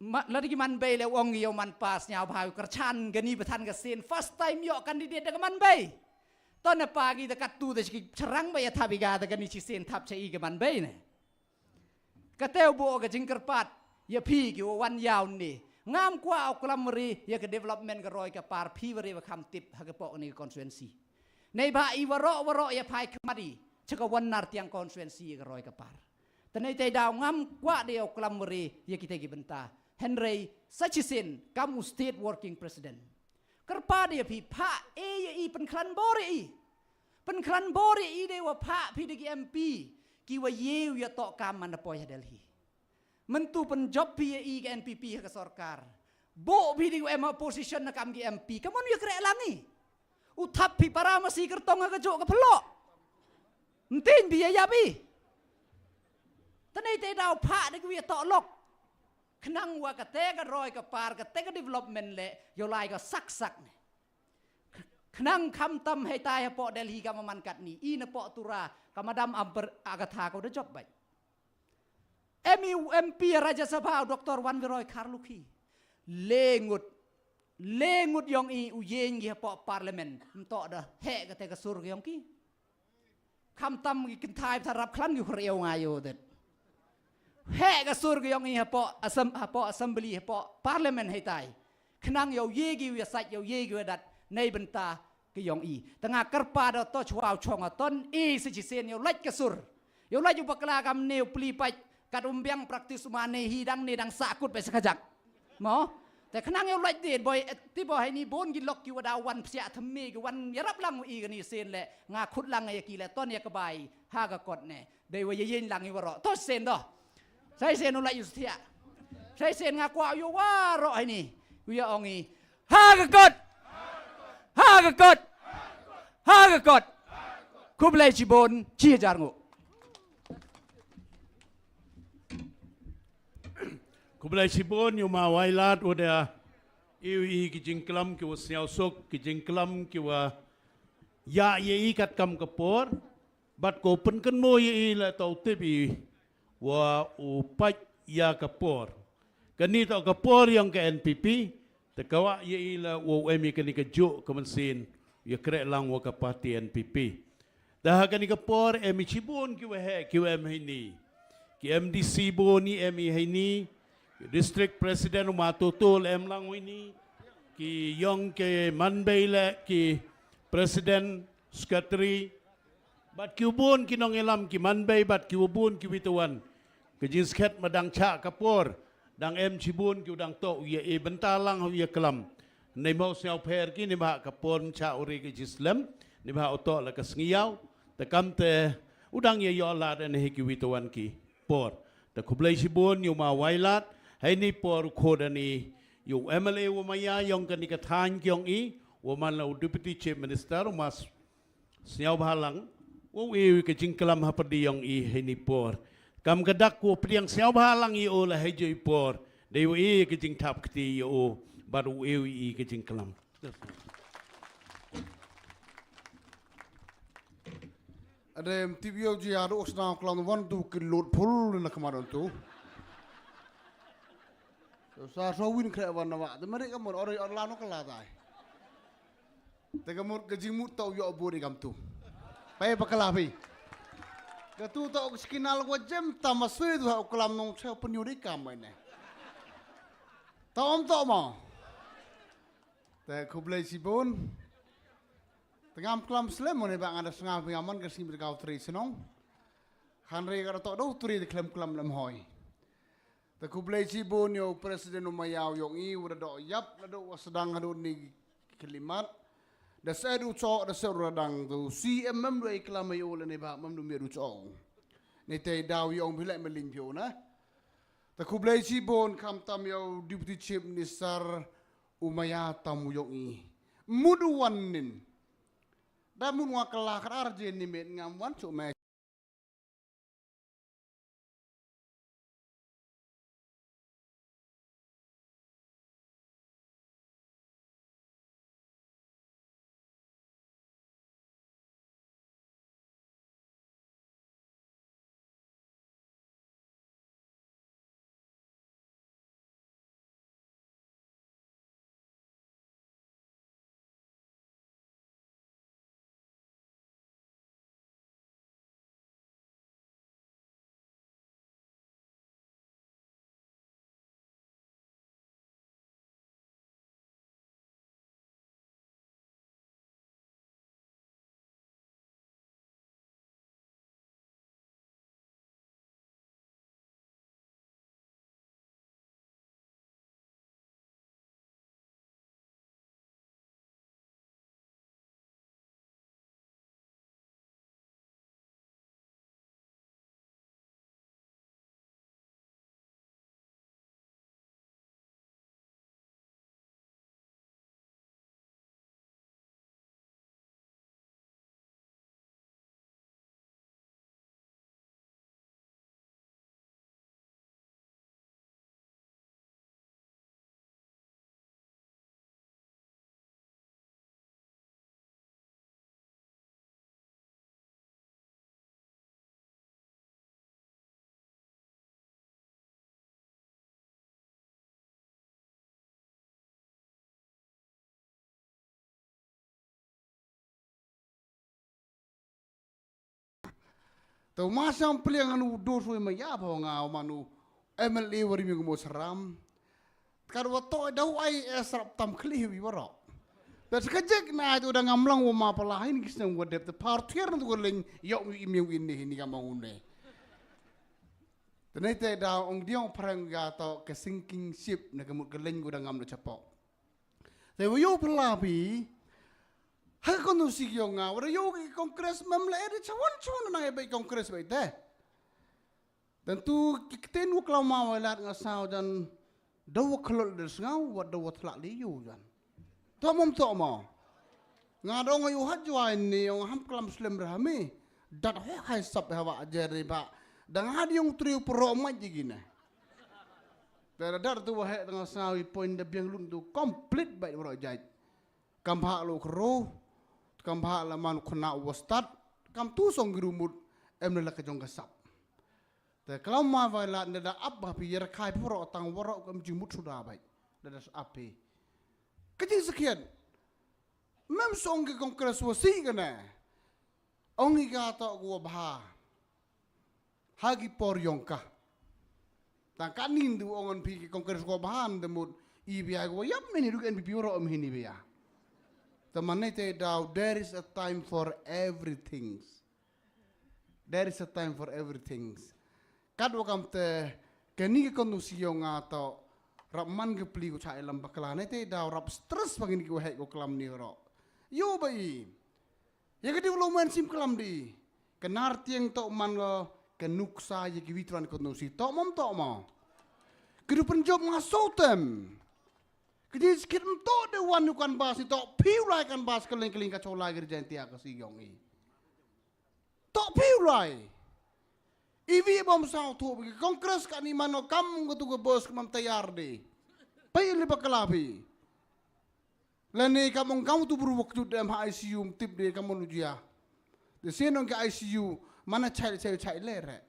ma, lada ki man bei le ong yow man pas nyaw bha u kyrchan gani bathan ka sin first time yoh candidate da ka man bei. To na pa ki da kat tu da ki charang ba ya thap i ga da gani chi sin thap cha i ka man bei ne. Ka te u bo ka jingkyrpad ya phi ki wa wan yaw ni. Ngam kwah u klam ri ya ka development ka roi ka par phi wa ri wa kham tip ha ka pok ni ka constituency. Nei ba i waroh waroh ya phai khmat i cha ka wan nar tiang constituency ya ka roi ka par. Te nei te daw ngam kwah de u klam ri ya ki te ki bynta. Hynrei sa chisin kam u state working president. Kyrpad ya phi pha e ya i pynkhlan bor ya i. Pynkhlan bor ya i de wa pha phi de ki M P ki wa ye u ya to kam man da poi ha Delhi. Myntu pynjop phi ya i ka N P P ha ka sorkar. Bo phi de wa em opposition na kam ki M P. Ka mon ya kreh lang i. U thap phi para masi kyrtong ha ka jok ka phlok. Mtin phi ya yap i. Te nei te daw pha de ki wa ya to lok. Khnang wa ka te ka roi ka par ka te ka development le yow lai ka sak sak ne. Khnang kham tam hei tai ha pok Delhi ka maman kat ni i na pok Tura ka madam amper agatha ka da jop bai. M U M P Rajya Sabha Doctor Wan Wiroi Kharlukhi. Le ngut. Le ngut yong i u yeng gi ha pok parliament. Mtok da hek ka te ka sur ki yong ki. Kham tam ki kynthai tharap khlan ki khur ew nga yo det. Hek ka sur ki yong i ha pok asem, ha pok assembly ha pok parliament hei tai. Khnang yow ye gi u ya sait yow ye gi u ya dat nei bynta ki yong i. Te nga kyrpad da to chwa u chong a ton i sa chi sen yow lait ka sur. Yow lait u bakla kam ne u pli pait kat um biang practice u ma ne hi dang ne dang sa kut bai sa khajak. Mo? Te khnang yow lait de boi ti bo hei ni bon gi lok ki wa da wan psiah thamme ki wan ya rap lang u i ka ni sen le nga khut lang ya ki le ton ya ka bai ha ka kot ne. Dei wa ya yen lang i waroh. To sen do. Sai sen u lait u stia. Sai sen nga kwah yow waroh hei ni. U ya ong i. Ha ka kot. Ha ka kot. Ha ka kot. Khublei chibon chi hajar ngu. Khublei chibon yu ma Wailadmiki wa da i u i ki jingklam ki wa sniaw suk ki jingklam ki wa ya ya i kat kam ka por. Bat ko pynkan mo ya i la tau tip i wa u pait ya ka por. Kani toh ka por ïong ka N P P, te ka wah ïa i la u em ïa kani ka juk ka mynsiem, ïa kreh lang wa ka party N P P. Te ha kani ka por em i chibun ki waheh ki wa em heini. Ki M D C bun i em i heini, ki district president u ma total em lang heini, ki ïong ki manbei le ki president, secretary, bad ki u bun ki nongïalam ki manbei bad ki u bun ki witawan. Ka jingskhet ma dang chah ka por, dang em chibun ki u dang toh u ïa e bynta lang u ïa klam. Nei mau sñiaw pher ki ni ba ka por mcha u ri ka jislem, ni ba u toh la ka sngi yaw, te kam te u dang ïa ïoh lad ne hi ki witawan ki por. Te khublei chibun ïa u ma Wailat, heini por u khod ani ïa u M L A u ma ïa ïong kani ka thain ki ïong i, u man la u Deputy Chief Minister, u ma s-, sñiaw bha lang, u ew i ka jingklam ha pyrdi ïong i heini por. Kam ka dak u pdiang sñiaw bha lang i u la hei joi por. Dei u i ka jingthap kti i u, bad u ew i ka jingklam. Adem tip ïa u ji adu sna klam wan tu ki lut phul na kama don tu. Sa sa win kre wan na wa. Te mari ka mor ori or lano ka la dai. Te ka mut ka jingmut tau ïoh buri kam tu. Pai ba kala phi. Ka tu tau ka skinal wa jem tama sui tu ha u klam nong chau pun yuri kam mai ne. Tau om tau ma. Te khublei chibun. Te ngam klam slem mo ne ba ngada snga phi ngaman ka sing berkau tri senong. Khan rei ka da tau dau tri te klem klam lem hoi. Te khublei chibun ïa u president u ma ïa u ïong i, u da doh ïap, la doh wa sdang haduh ni khlimat. Da sed u choh, da sed u radang tu. C M mem du ai klam ïa u lane ba mem du miet u choh. Ni te daw ïong phi leh melin phi u na. Te khublei chibun kham tam ïa u Deputy Chief Minister u ma ïa tam u ïong i. Mut u wan nin. Da mut wa kala kar ar je ni met ngam wan choh me. Te u ma sam pliang anu dos we ma ya ba nga u manu M L A wari mi mo saram. Kar wa to dau ai esrap tam khli wi waro. Te ka jek na tu da ngam long wa ma pala hin ki snem wa dep te par tier na tu ko leng yok mi mi wi ni hin ka ma une. Te nei te da ong diong pharang ga to ka sinking ship na ka mut ka leng u da ngam do chapo. Te wa yo pala bi ha ka kono si yo nga wa da yo ki Congress mem le de chawan chawan na ngai be Congress be te. Dan tu ki kten u klau ma wa lat nga saw dan daw wa khlol de sngaw wa daw wa thlak li yu dan. To mom to ma. Nga dong yu hat jwa ni ong ham klam slem rah mi. Dat ho hai sap ha wa jer ni ba. Dang ha di ong triu pro ma ji gina. Te dat tu wa he dang saw i point de biang lun tu complete bai wa jaj. Kam bha lo kro. Kam bha la man khna wa start. Kam tu song gru mut em la ka jong ka sap. Te klam ma vai la nda da ap ba phi yer khai phi waroh tang waroh kam jingmut suda bai. Da da ap phi. Ka jingsakhiat. Mem song ki Congress wa si kane. Ong i ka to ko bha. Ha ki por yong ka. Tang ka nin du ong an phi ki Congress ko bha nda mut. I bia ko yap meni du N P P waroh meni bia. Te man ne te dau, there is a time for everything. There is a time for everything. Kat wa kam te kani ka kondusi yong nga to rap man ka pli ko cha ilam bakla ne te dau rap stress bang ni ko hek ko klam ni ro. Yo ba i. Ya ka di ulo man sim klam di. Ka nar tiang to man lo ka nuksa ya ki witran kondusi to mam to mo. Ka du penjop nga so tem. Ka di skit mto de wan nu kan bas ni to piu lai kan bas keling keling ka cholai ka di jantia ka si yong i. Tok piu lai. Iwi bom saw thu bi Congress ka ni mano kam ko tu ko bos kam tayar de. Pai le bakla bi. Lane kam ong kam tu bru wak jut dem ha I C U tip de kam lu jia. De sen ong ka I C U mana chai chai chai le re.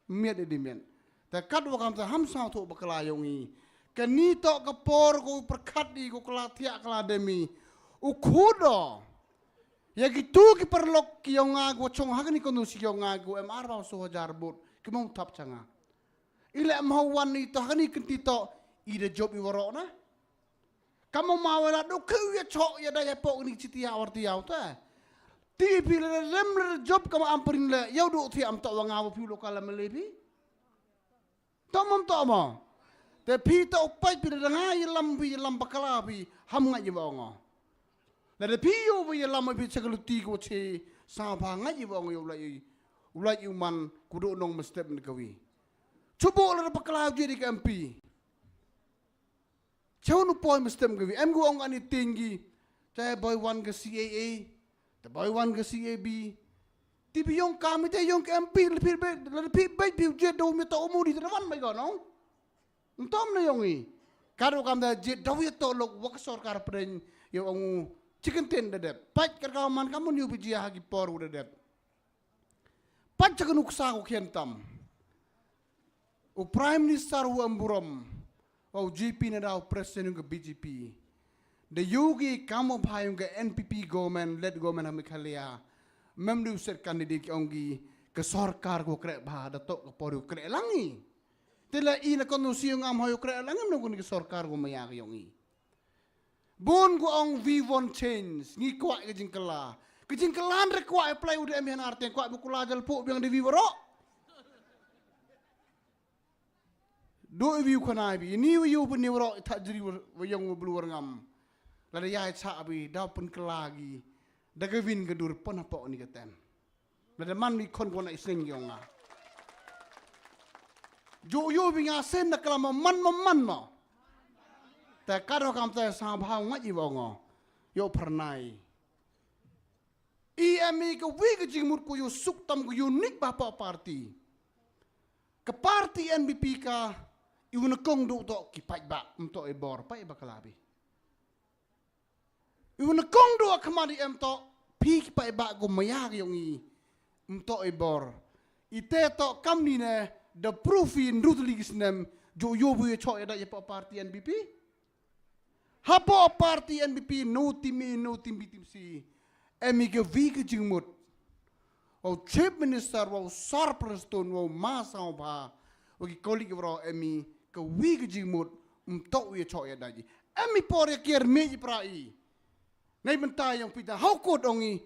Miet de miet. Te kat wa kam te ham saw thu bakla yong i. Kani to ka por ko perkhat di ko kla thiak kla demi. U khudo. Ya ki tu ki paralok ki yong nga ko chong ha kani kondusi yong nga ko M R ba so hajar bot ki mong thap cha nga. Ile mho wan ni to ha kani kenti to i da job i waro na. Kamo ma wala do ke ya chok ya da ya pok ni chiti ya warti ya ta. Ti pi le rem le job kamo am prin le ya do ti am to wa nga wa pi lo kala mele pi. To mam to mo. Te pi to pai pi le nga ya lam pi ya lam bakala pi ham nga ya wa ngo. La de pi yo pi ya lam pi chakaluti ko che sa ba nga ya wa ngo yo la i. U la i man ku do nong mestep ni kawi. Chubo la bakala je di ka M P. Chau nu poi mesti em gawi em gu ong ani ting gi. Te boi wan ga C A A. Te boi wan ga C A B. Ti bi yong ka mi te yong ka M P le phi be le phi be bi je do mi to mu di te wan mai ga nong. Ntom na yong i. Ka do kam da je do ye to lok wak sorkar pren yo ong chicken ten de dep. Pat ka ka man ka mun yu bi je ha gi por u de dep. Pat cha ka nuksa ko khian tam. U Prime Minister u Amburom, u J P Nadda u President ka B J P. Da yogi kam u bhai ka N P P government, led government ha Meghalaya. Mem du set candidate ki ong ki ka sorkar ko krek bha da tok ka por u krek langi. Te la i na kon u siung am hoi u krek langi mem ko ni ka sorkar ko maya ka yong i. Bun ko ong we want change, ngi kwah ka jingkylla. Ka jingkylla re kwah apply u de em yan arteng kwah bu kula jal pu biang de we waro. Do i we khana bi ni we yu bu ni waro tha jri wa yong wa blu war ngam. La da ya cha bi da pun kylla gi. Da ka win ka dur pun ha po ni ka tem. Lada man mi khon ko na iseng yong nga. Jo yo bi nga sen na kala ma man ma man ma. Ta ka do kam ta sa bha nga i wa ngo. Yo pharnai. I ami ka wi ka jingmut ko yo suk tam ko yo nik ba pa party. Ka party N P P ka i wuna kong do to ki paj ba mto e bor pa e ba kala bi. Iwa na kong dua khmat i em to, phi ki pa i ba ko maya ki yong i, em to i bor. I te to kam ni ne, da proof i nru tuli ki snem, jo yo bu ye chok ya da ye pa party N P P. Ha po party N P P, no team A, no team B, team C. Em i ke wi ke jingmut. Wa u Chief Minister, wa u Sir Prestone, wa u Ma Sawpha, wa ki colleague wa em i, ka wi ka jingmut, um tok wi chok ya daji. Em i por ya kiar me i pra i. Ngai bynta yong pita, how could ong i,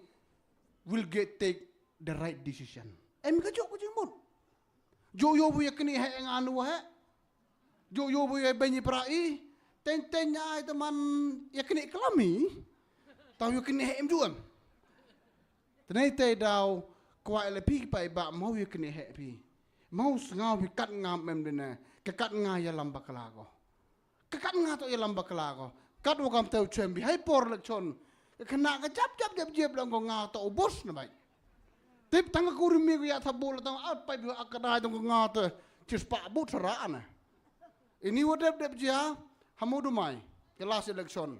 will get take the right decision. Em i ka chok ka jingmut. Jo yo bu ya kini he nga nu he. Jo yo bu ya ben i pra i. Ten ten ya ai teman ya kini kelam i. Tau ya kini he em juam. Tenai te dau kwah le phi pa i ba mau ya kini he phi. Mau sngau phi kat ngam em dene. Ke kat nga ya lam bakla ko. Ka kat nga to ya lam bakla ko. Kat wa kam teu chem bi hai por election. Ka khana ka jap jap jap jap lang ko nga to u bus na bai. Tip tang ka kuri mi ko ya thabu la tang at pai bi ak ka dai tang ko nga to. Chis pa bu thara ana. Ini wa dep dep jia. Hamu du mai. Ka last election.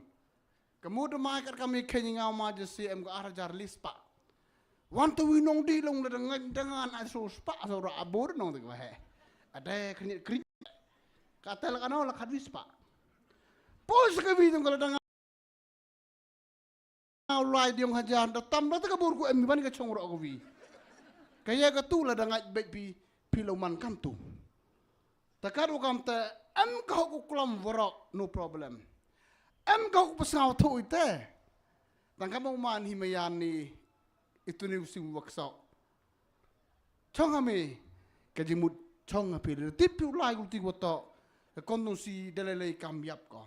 Ka mu du mai kat kami khen nga ma je C M ko ar hajar list pa. Wan tu wi nong di long le dengan dengan ai so spa so ra abur nong de ko he. Ade khyndiat khyndiat. Ka tel kano la khatwi spah. Poi sa kawi jong ka la dang u lai diong hajan da tam da ta ka bor ku em ban ka chong ro kawi. Ka ya ka tu la dang ai bek pi pi lo man kam tu. Ta kat wa kam te em ka hok u klam warok no problem. Em ka hok u pasngaw thu ite. Tang kam u man hi mayan ni itu ni u sim waksok. Chong ha me ka jimut chong ha phi le tip phi u lai ku ti wa to. Ka kondosi dalele kam yap ko.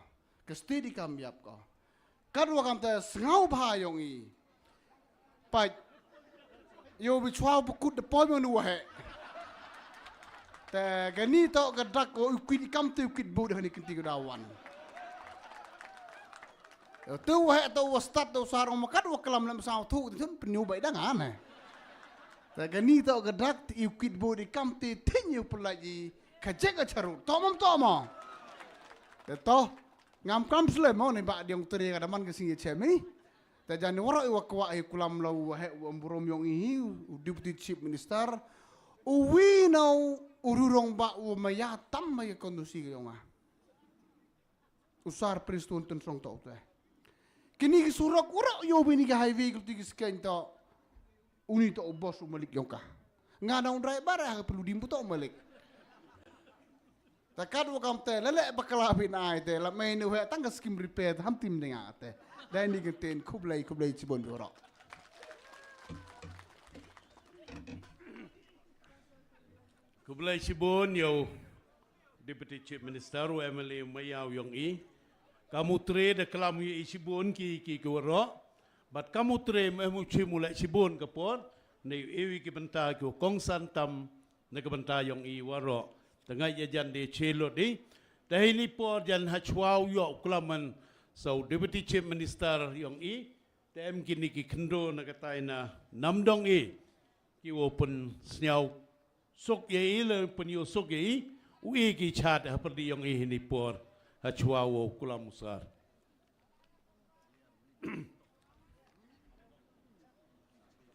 Ka steady kam yap ko. Kat wa kam te sngaw bha yong i. Pait. Yo bi chwa bu kut de poi mo nu wa he. Te gani to ka dak ko u kwit i kam te u kwit bu de hani kinti ko da wan. Yo tu wa he to wa start to sa rong ma kat wa klam lem sa thu ti thun pnyu bai dang an he. Te gani to ka dak ti u kwit bu de kam te thin yo pulai i ka jek a charu. To mom to mo. Te to. Ngam kam slem mo ni ba diong tri ka daman ka sing ye chemi. Te jan ni waro i wa kwah i kulam lo wa he wa mburom yong i hi, u Deputy Chief Minister. U wi na u rurong ba u maya tam ma ye kondusi ka yong a. U sar Prestone tun srong to te. Kini ki surok waro yo bini ka highway kulti ki skeng to. Uni to u boss u malik yong ka. Nga na un driver ha ka pelu dim to u malik. Ta kat wa kam te, lele bakla bin ai te, la mai nu he tang ka skim repair, ham tim ding a te. Dai ni ka ten, khublei, khublei chibun bi ro. Khublei chibun yo, Deputy Chief Minister, u M L A Mayaw yong i. Kamu tre da klam i chibun ki, ki, ki waro. Bat kamu tre me mu chim u le chibun ka por, ne ewi ki benta ki kongsan tam, na ka bynta yong i waro. Tengah ya jan de chelo de. Te hini por jan ha chwa u yo u klam man sa u Deputy Chief Minister yong i. Te em kini ki khyndew na ka tai na nam dong i. Ki wo pynsngew suk ya i le pynyo suk ya i. U i ki chat ha pyrdi yong i hini por. Ha chwa u klam u sar.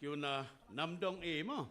Kiuna nam dong e mo.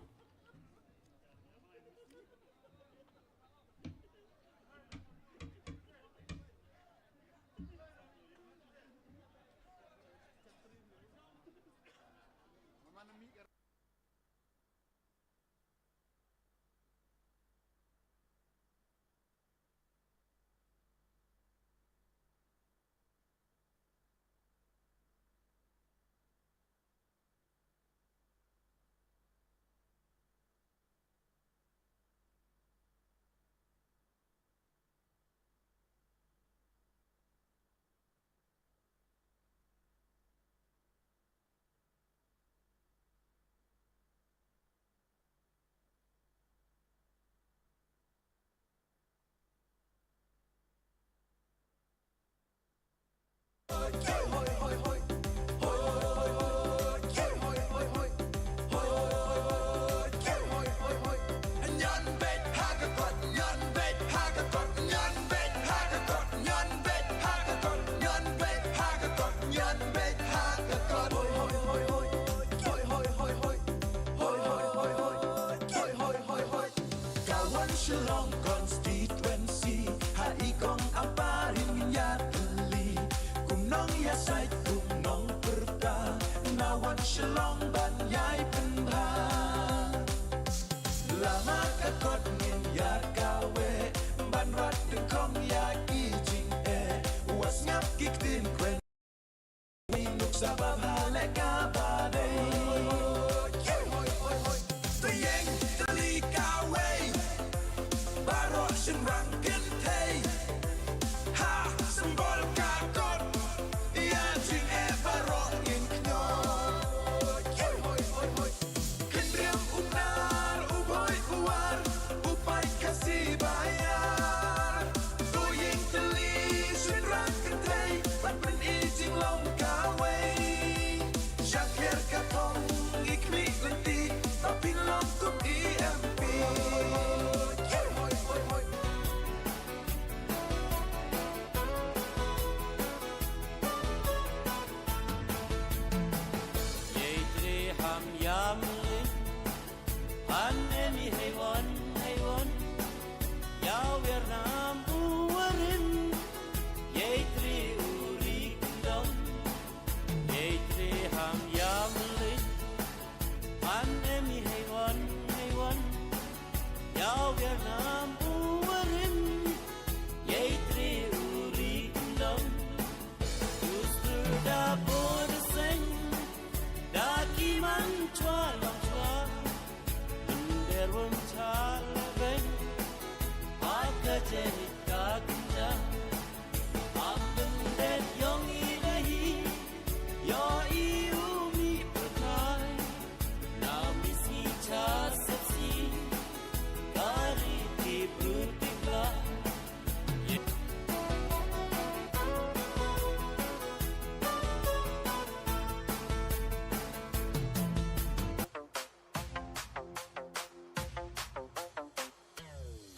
Ka wan Shillong constituency, ha i kong Amparin ngin ïa tylli. Kum nongïasaid, kum nongpyrta, nga wan Shillong ban ïai pynbha. Lama ka kot ngin ïa kaweh, ban rat tyngkhong ïa ki jingeh, wat sngap ki ktien kren. Minuk sabab ha leh kaba dei. Te ïeng tylli kawei. Baroh shynrang kynthei. Ha symbol ka kot. Ïa jingeh baroh ngin kynnoh. Nam u warim, yei tre u ri u long. Ustru da bor seng, da ki man chwa long chwa. Under wam cha la beng, aka jeni ka kinja. Am dum det yong i la hi, yo i u mi pyrthai. Nam i si cha sep si, kari ti bru ti bla.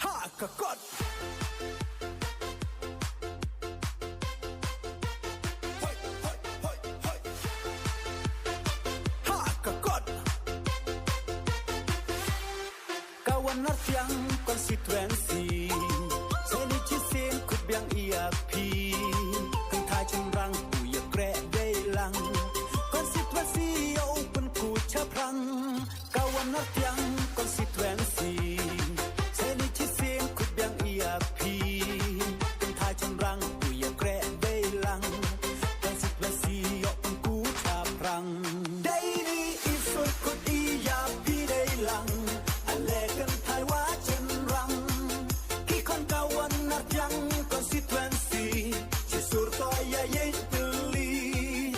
Ha ka kot. Hoi, hoi, hoi, hoi. Ha ka kot. Ka wan Nartiang constituency. Seni chisien kut biang ia pi. Kynthai chynrang u ia kreh dei lang. Constituency ia u pynku chaprang. Ka wan Nartiang constituency. Seni chisien kut biang ia pi. Kynthai chynrang u ia kreh dei lang. Constituency ia u pynku chaprang. Dei ni i sur kut ia pi dei lang. Ale kynthai wa chynrang. Ki khon ka wan Nartiang constituency. Chi sur to ia ia tylli.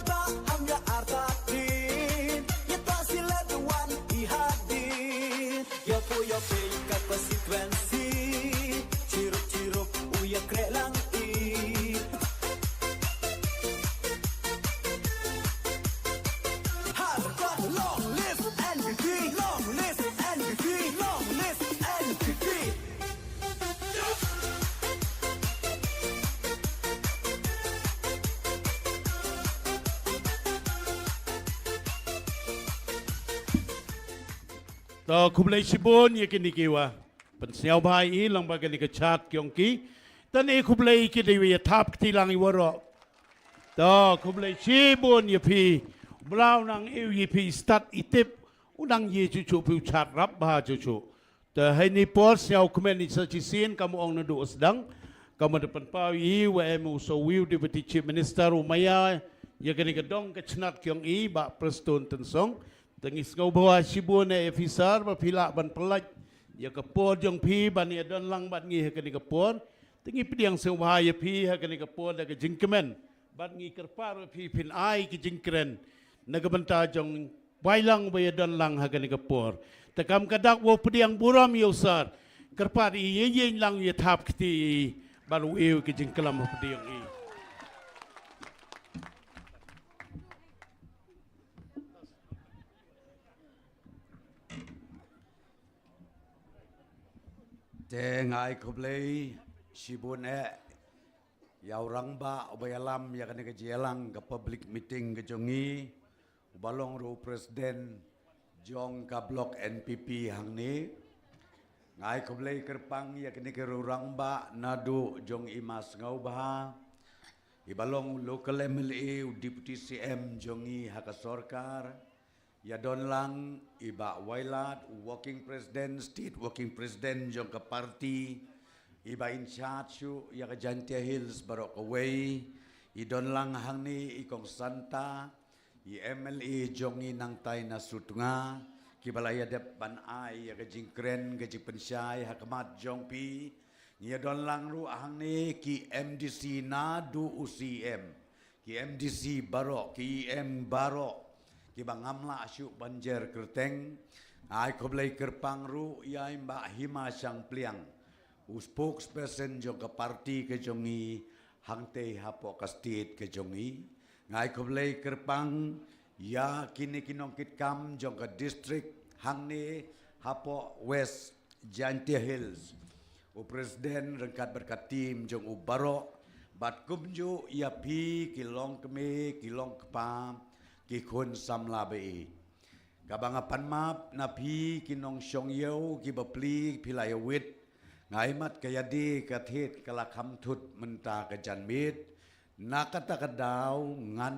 Ba am ya arta tin, ya ta sila duan i hadin. Ya pu ya pe ka constituency, chirup chirup u ya kreh lang i. Has got long live N P P, long live N P P, long live N P P. To khublei shibun ïa kine kiwa pynsñiawbha ïa i lyngba kane ka chart ki ong ki. Tang i khublei ki dei ïa thap kti lang i waroh. To khublei shibun ïa phi. Bla u nang ïa phi stad i tip u nang ïa chuchu phi u chart rap bha chuchu. Te ha ini por sñiaw kmen i sa shisien kam ong naduh sdang. Kam da pynpaw i wa em u Sowiw Deputy Chief Minister u maya ïa kane ka dong ka chnat ki ong i Bah Prestone Tynsong. Te ngi sngewbha shibun e officer ba phi lah ban pyllait ïa ka por jong phi ban ïa don lang bad ngi ha kane ka por. Te ngi pdiang sngewbha ïa phi ha kane ka por da ka jingkmen. Bad ngi kyrpad ïa phi phin ai ka jingkren na ka bynta jong Wai lang ba ïa don lang ha kane ka por. Te kam ka dak wow pdiang burom ïa u sir. Kyrpad i ïa ïeng lang ïa thap kti i ban u ïa ka jingklam ha pdiang i. Te ngai khublei shibun eh ïa u rangbah uba ïalam ïa kane ka jingïalang ka public meeting ka jong i. Uba long ruh u president jong ka block N P P hangne. Ngai khublei kyrpang ïa kine ki rangbah naduh jong i Ma Sngewbha, iba long local M L A, u deputy C M jong i ha ka sorkar. Ïa don lang i Bah Wailadmiki, u working president, state working president jong ka party, iba in charge shuh ïa ka Jaintia Hills baroh kawei. I don lang hangne i Kong Santa, i M L A jong i nangtai na Sutnga, kiba la ïa dep ban ai ïa ka jingkren ka jingpynshai ha khmat jong phi. Ngi ïa don lang ruh hangne ki M D C naduh u C M, ki M D C baroh, ki E M baroh, kiba ngam lah shuh ban jer kyrteng. Ai khublei kyrpang ruh ïa i Bah Hima Shangpliang, u spokesperson jong ka party ka jong i hangtei hapoh ka state ka jong i. Ngai khublei kyrpang ïa kine ki nongkitkam jong ka district hangne hapoh West Jaintia Hills, u president ryngkat bad ka team jong u baroh, bad kumjuh ïa phi ki longkmie ki longkpa, ki khun samla ba ïeit. Kaba nga pan map na phi ki nongshong ïew kiba plie phi la ïa wit. Nga ai mat ka ïa die ka thied ka la kham thut mynta ka janmiet. Na kata ka daw ngan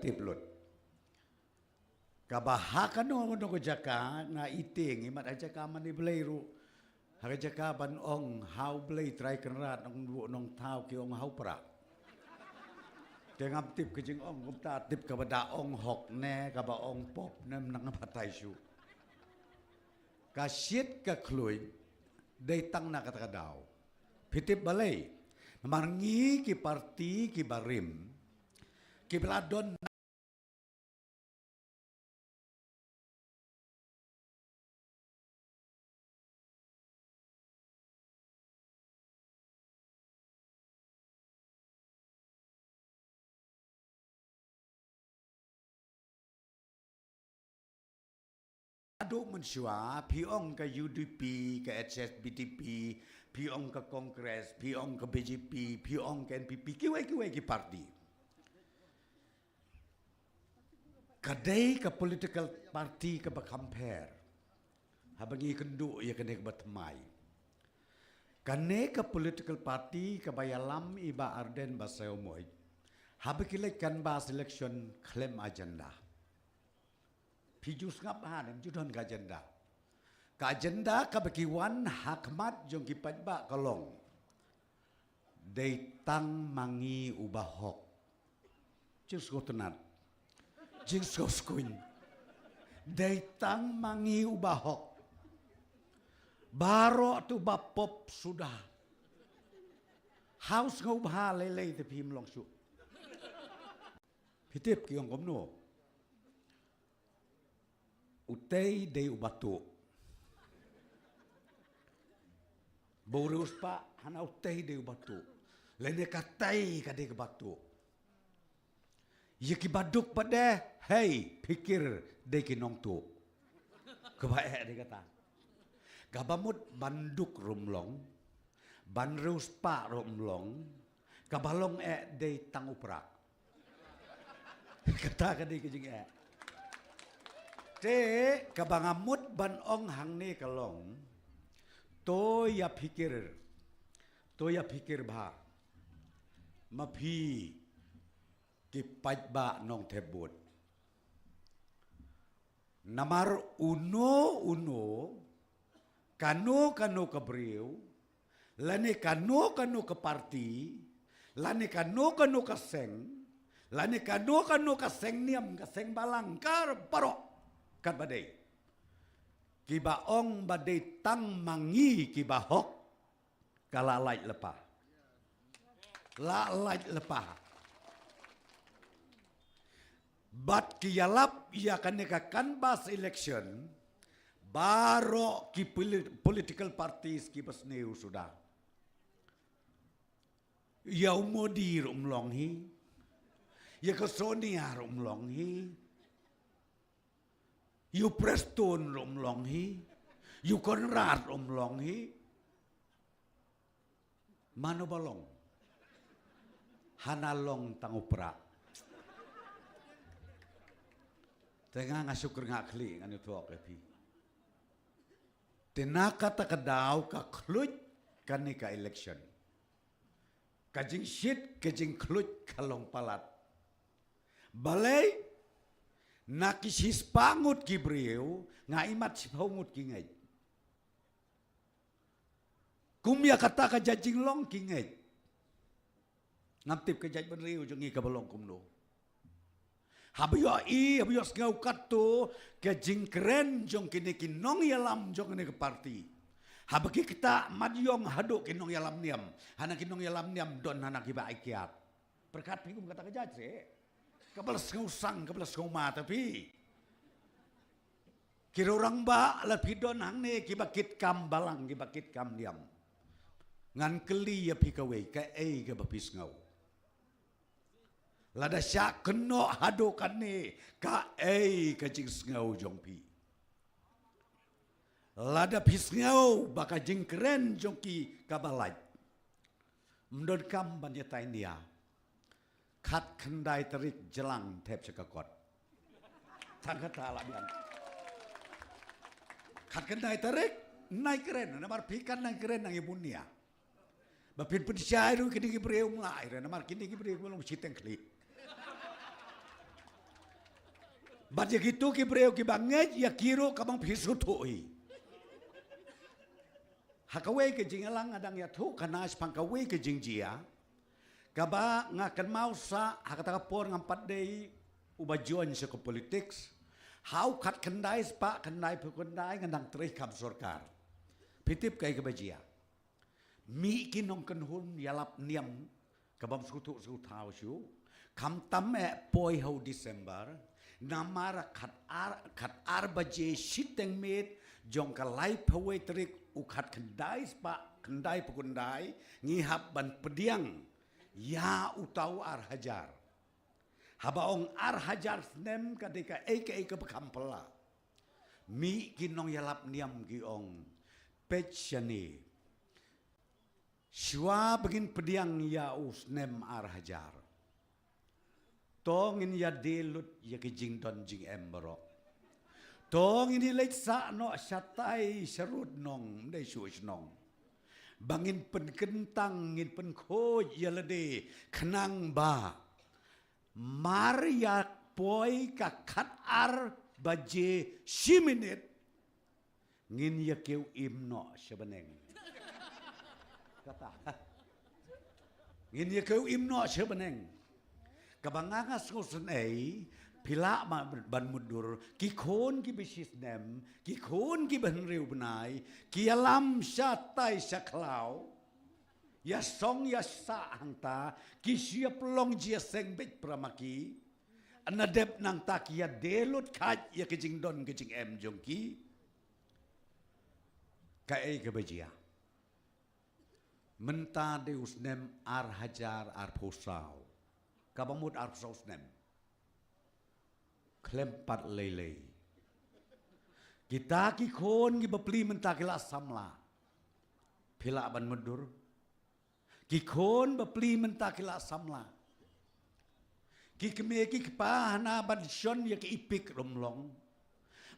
tip lut. Kaba ha kano kano ka jaka nga i tieng, imat ha jaka mane Blei ruh. Ha ka jaka ban ong ha U Blei Trai Kynrad, ong buh nong thaw, ki ong ha u prah. Te ngam tip ka jingong kumta, tip kaba da ong hok ne kaba ong pop ne, mynta ngam batai shuh. Ka shit ka khluit dei tang na kata ka daw. Phi tip balei? Namar ngi ki parti kiba rim, kiba la don haduh mynshuwa, phi ong ka U D P, ka H S P D P, phi ong ka Congress, phi ong ka B J P, phi ong ka N P P, kiwei kiwei ki parti. Ka dei ka political party kaba kham pher. Haba ngi kynduh ïa kane kaba thymmai, kane ka political party kaba ïalam i Bah Ardent Basaiawmoit, haba ki leit canvass election khlem agenda. Phi ju sngap ha ne em ju don ka agenda. Ka agenda kaba ki wan ha khmat jong ki paidbah ka long: dei tang ma ngi u bahok. Jingsngewtynnat, jingsngewskuin. Dei tang ma ngi u bahok. Baroh tu ba pop suda. Haus ngau bha lei lei te phim long shuh. Phi tip ki ong kumno? Utei dei u batuh. Ba u riewspah hana utei dei u batuh. Lane katei ka dei ka batuh. Ïa ki baduk pat de, hei, phikir dei ki nongtuh. Kaba eh dei kata. Kaba mut ban duk ruh ym long, ban riewspah ruh ym long, kaba long eh dei tang u prah. Kata ka dei ka jingeh. Te kaba nga mut ban ong hangne ka long, to ïa phikir, to ïa phikir bha ma phi ki paidbah nongthep vote. Namar uno uno, kano kano ka briew, lane kano kano ka parti, lane kano kano ka seng, lane kano kano ka seng niam, ka seng balang, ka baroh katba dei, kiba ong ba dei tang ma ngi kiba hok, ka la lait lypa. La lait lypa. Bad ki ïalap ïa kane ka canvass election, baroh ki poli-, political parties kiba sniew suda. Ïa u Modi ruh ym long hi. Ïa ka Sonia ruh ym long hi. Ïa u Prestone ruh ym long hi. Ïa u Conrad ruh ym long hi. Mano ba long? Hana long tang u prah. Te nga nga shu kyrngah khlieh ngan ïathuh ïa phi. Te na kata ka daw ka khluit kane ka election. Ka jingshit ka jingkhluit ka long palat. Balei? Na ki shispah ngut ki briew nga imat shiphew ngut ki ngeit. Kum ïa kata ka jait jinglong ki ngeit. Ngam tip ka jait bynriew jong ngi kaba long kumno. Haba ïohi, haba ïohsngew katto ka jingkren jong kine ki nongïalam jong kane ka parti. Haba ki ktah mat ïong haduh ki nongïalam niam. Hana ki nongïalam niam don hana kiba ai kiad. Pyrkhat phi kum kata ka jait seh. Kaba la sngewsang, kaba la sngewma ta phi. Ki rangbah la phi don hangne kiba kit kam balang, kiba kit kam niam. Ngan kylli ïa phi kawei, kaei kaba phi sngew? Lada shah kynnoh haduh kane, kaei ka jingsngew jong phi? Lada phi sngew ba ka jingkren jong ki kaba lait, ym donkam ban ïatai nia. Khatkhyndai tarik jlang thep sha ka kot. Tang kata la biang. Khatkhyndai tarik nai kren, namar phi kan nai kren nang ïa bun nia. Ba phin pynshai ruh kine ki briew mlai re, namar kine ki briew ki long shiteng khlieh. Bad ïa kito ki briew kiba ngeit ïa ki ruh ka bang phi sngewthuh hi. Ha kawei ka jingïalang nga dang ïathuh khana shaphang kawei ka jingjia kaba nga kynmaw sa ha kata ka por ngam pat dei uba join sha ka politics. Ha u khatkhyndai spah khyndaiphew khyndai nga dang trei kam sorkar. Phi tip kaei kaba jia? Mih ki nongkynhun ïalap niam ka bym sngewthuh sngewthaw shuh. Khamtam eh poi ha u December. Namar khat ar, khat ar baje shiteng miet jong ka laiphew wei tarik u khatkhyndai spah khyndaiphew khyndai ngi hap ban pdiang ïa uta u ar hajar. Haba ong ar hajar snem ka dei kaei kaei kaba kham phylla. Mih ki nongïalap niam ki ong, peit shane. Shuwa ba ngin pdiang ïa u snem ar hajar, to ngin ïadei lut ïa ki jingdon jingem baroh. To ngin ïaleit sah noh shatai sharud nong, ym dei shuh shnong. Ba ngin pynkyntang, ngin pynkhuid ïa lade khnang ba mar ïa poi ka khat ar baje shi minit ngin ïa kiew im noh sha bneng. Kata. Ngin ïa kiew im noh sha bneng. Kaba nga nga sngewsynei, phi lah ma-, ban mutdur, ki khun kiba shisnem, ki khun kiba hynriew bnai, ki ïalam shatai sha khlaw. Ïa song ïa sah hangta, ki shu ïa pynlong jingïaseng beit para ma ki. Hynda dep nangta ki ïadei lut kheit ïa ka jingdon ka jingem jong ki. Kaei kaba jia? Mynta dei u snem ar hajar arphew saw. Kaba mut arphew saw snem. Khlem pat lei lei. Kita ki khun kiba pli mynta ki la samla. Phi lah ban mutdur. Ki khun ba pli mynta ki la samla. Ki kmie ki kpa hana ban shon ïa ki EPIC ruh ym long.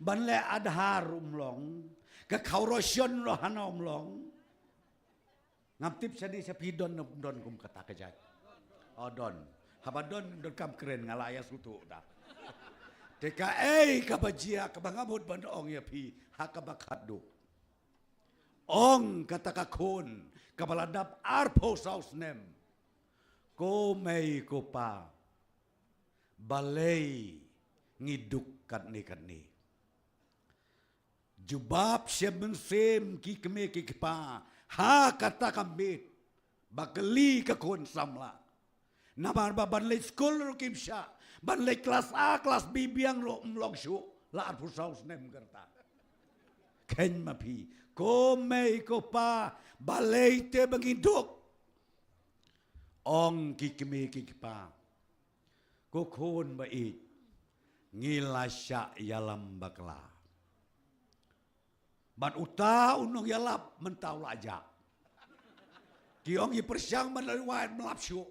Ban leh Aadhaar ruh ym long. Ka corruption ruh hana ym long. Ngam tip shane sha phi don ne ym don kum kata ka jait. O don. Haba don, donkam kren nga la ïa sngewthuh da. Te kaei kaba jia kaba nga mut ban ong ïa phi ha kaba khatduh. Ong kata ka khun kaba la dap arphew saw snem. Ko mei ko pa, balei ngi duk katne katne? Jubab sha mynsiem ki kmie ki kpa ha kata ka miet ba kylli ka khun samla. Namar ba ban leit skul ruh kim shah, ban leit klas A klas B biang ruh ym long shuh, la arphew saw snem ka rta. Khein ma phi, ko mei ko pa, balei te ba ngi duk? Ong ki kmie ki kpa, ko khun ba ïeit, ngi la shah ïalam bakla. Bad uta u nongïalap mynta u la jah. Ki ong ïa pyrshang ban leit wad ym lap shuh.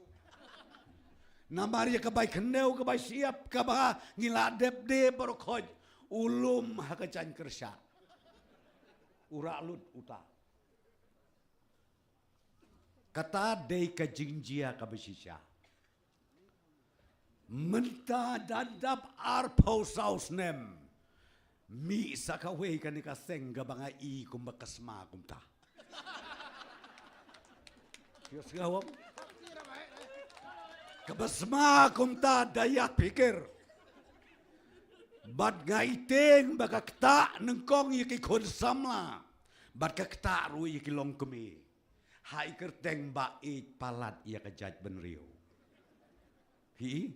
Namar ïa ka bai khyndew ka bai shyiap kaba ngi la dep de baroh khoit u lum ha ka jaiñ kyrshah. U rah lut uta. Kata dei ka jingjia kaba shisha. Mynta da dap arphew saw snem. Mih sa kawei kane ka seng kaba nga i kumba ka sma kumta. Ïa sngewbha. Kaba sma kumta da ïa pyrkhat. Bad nga i tieng ba ka ktah nyngkong ïa ki khun samla. Bad ka ktah ruh ïa ki longkmie. Ha i kyrteng ba ïeit palat ïa ka jaitbynriew. Hi.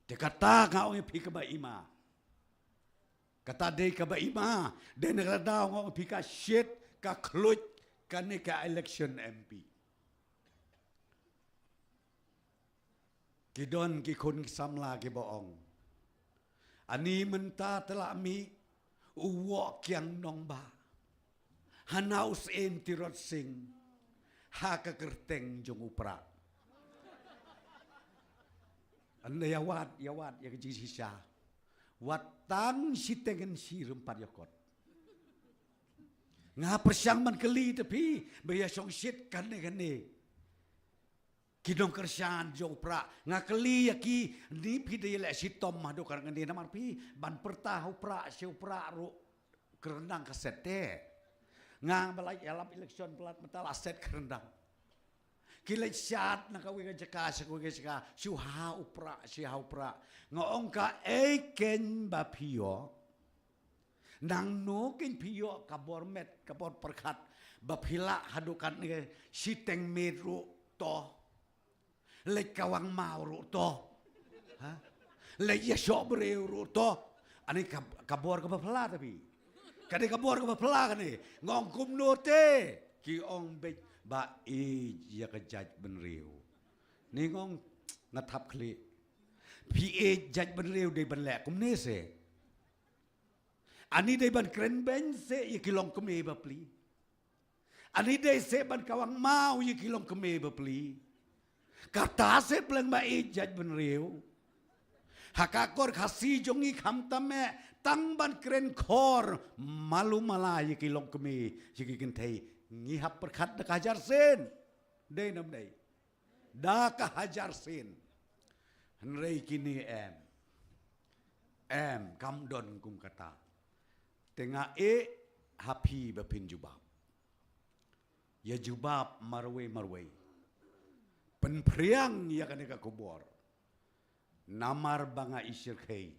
Te kata nga ong ïa phi kaba ima. Kata dei kaba ima, dei na kata daw nga ong ïa phi ka shit, ka khluit, kane ka election M P. Ki don ki khun ki samla kiba ong. Ani mynta te la mih u woh kiang nongbah. Hana u syiem Tirot Sing. Ha ka kyrteng jong u Prah. Ynda ïa wad, ïa wad, ïa ka jingshisha. Wat tang shiteng ngan shi rympat ïa kot. Nga pyrshang ban kylli te phi, ba ïa shong shit kane kane. Ki nongkyrshan jong u Prah, nga kylli ïa ki, ni phi dei leh shitom haduh katne, namar phi ban pyrta ha u Prah, sha u Prah ruh, kyrndang ka set te. Nga ba la ïalap election palat mynta la set kyrndang. Ki leit shad na kawei ka jaka sha kawei ka jaka, shu ha u Prah, shu ha u Prah. Nga ong kaei kein ba phi ïoh. Nangno kein phi ïoh ka bor met, ka bor pyrkhat, ba phi lah haduh katne, shiteng miet ruh to. Leit kawang maw ruh to. Ha? Leit ïashoh briew ruh to. Ani ka, ka bor kaba phylla te phi. Kane ka bor kaba phylla kane. Nga ong kumno te. Ki ong beit ba ïeit ïa ka jaitbynriew. Ni nga ong nga thap khlieh. Phi ïeit jaitbynriew dei ban leh kumne se. Ani dei ban kren beiñ se ïa ki longkmie bapli. Ani dei se ban kawang maw ïa ki longkmie bapli. Kata se pleng ba ïeit jaitbynriew. Ha ka kor Khasi jong ngi khamtam eh tang ban kren khor malu mala ïa ki longkmie ïa ki kynthei ngi hap pyrkhat da ka hajar sien. Dei nam dei. Da ka hajar sien. Hynrei kine em. Em, kam don kum kata. Te nga ïeh ha phi ba phin jubab. Ïa jubab marwei marwei. Pynphriang ïa kane ka khubor. Namar ba nga i shyrkhei.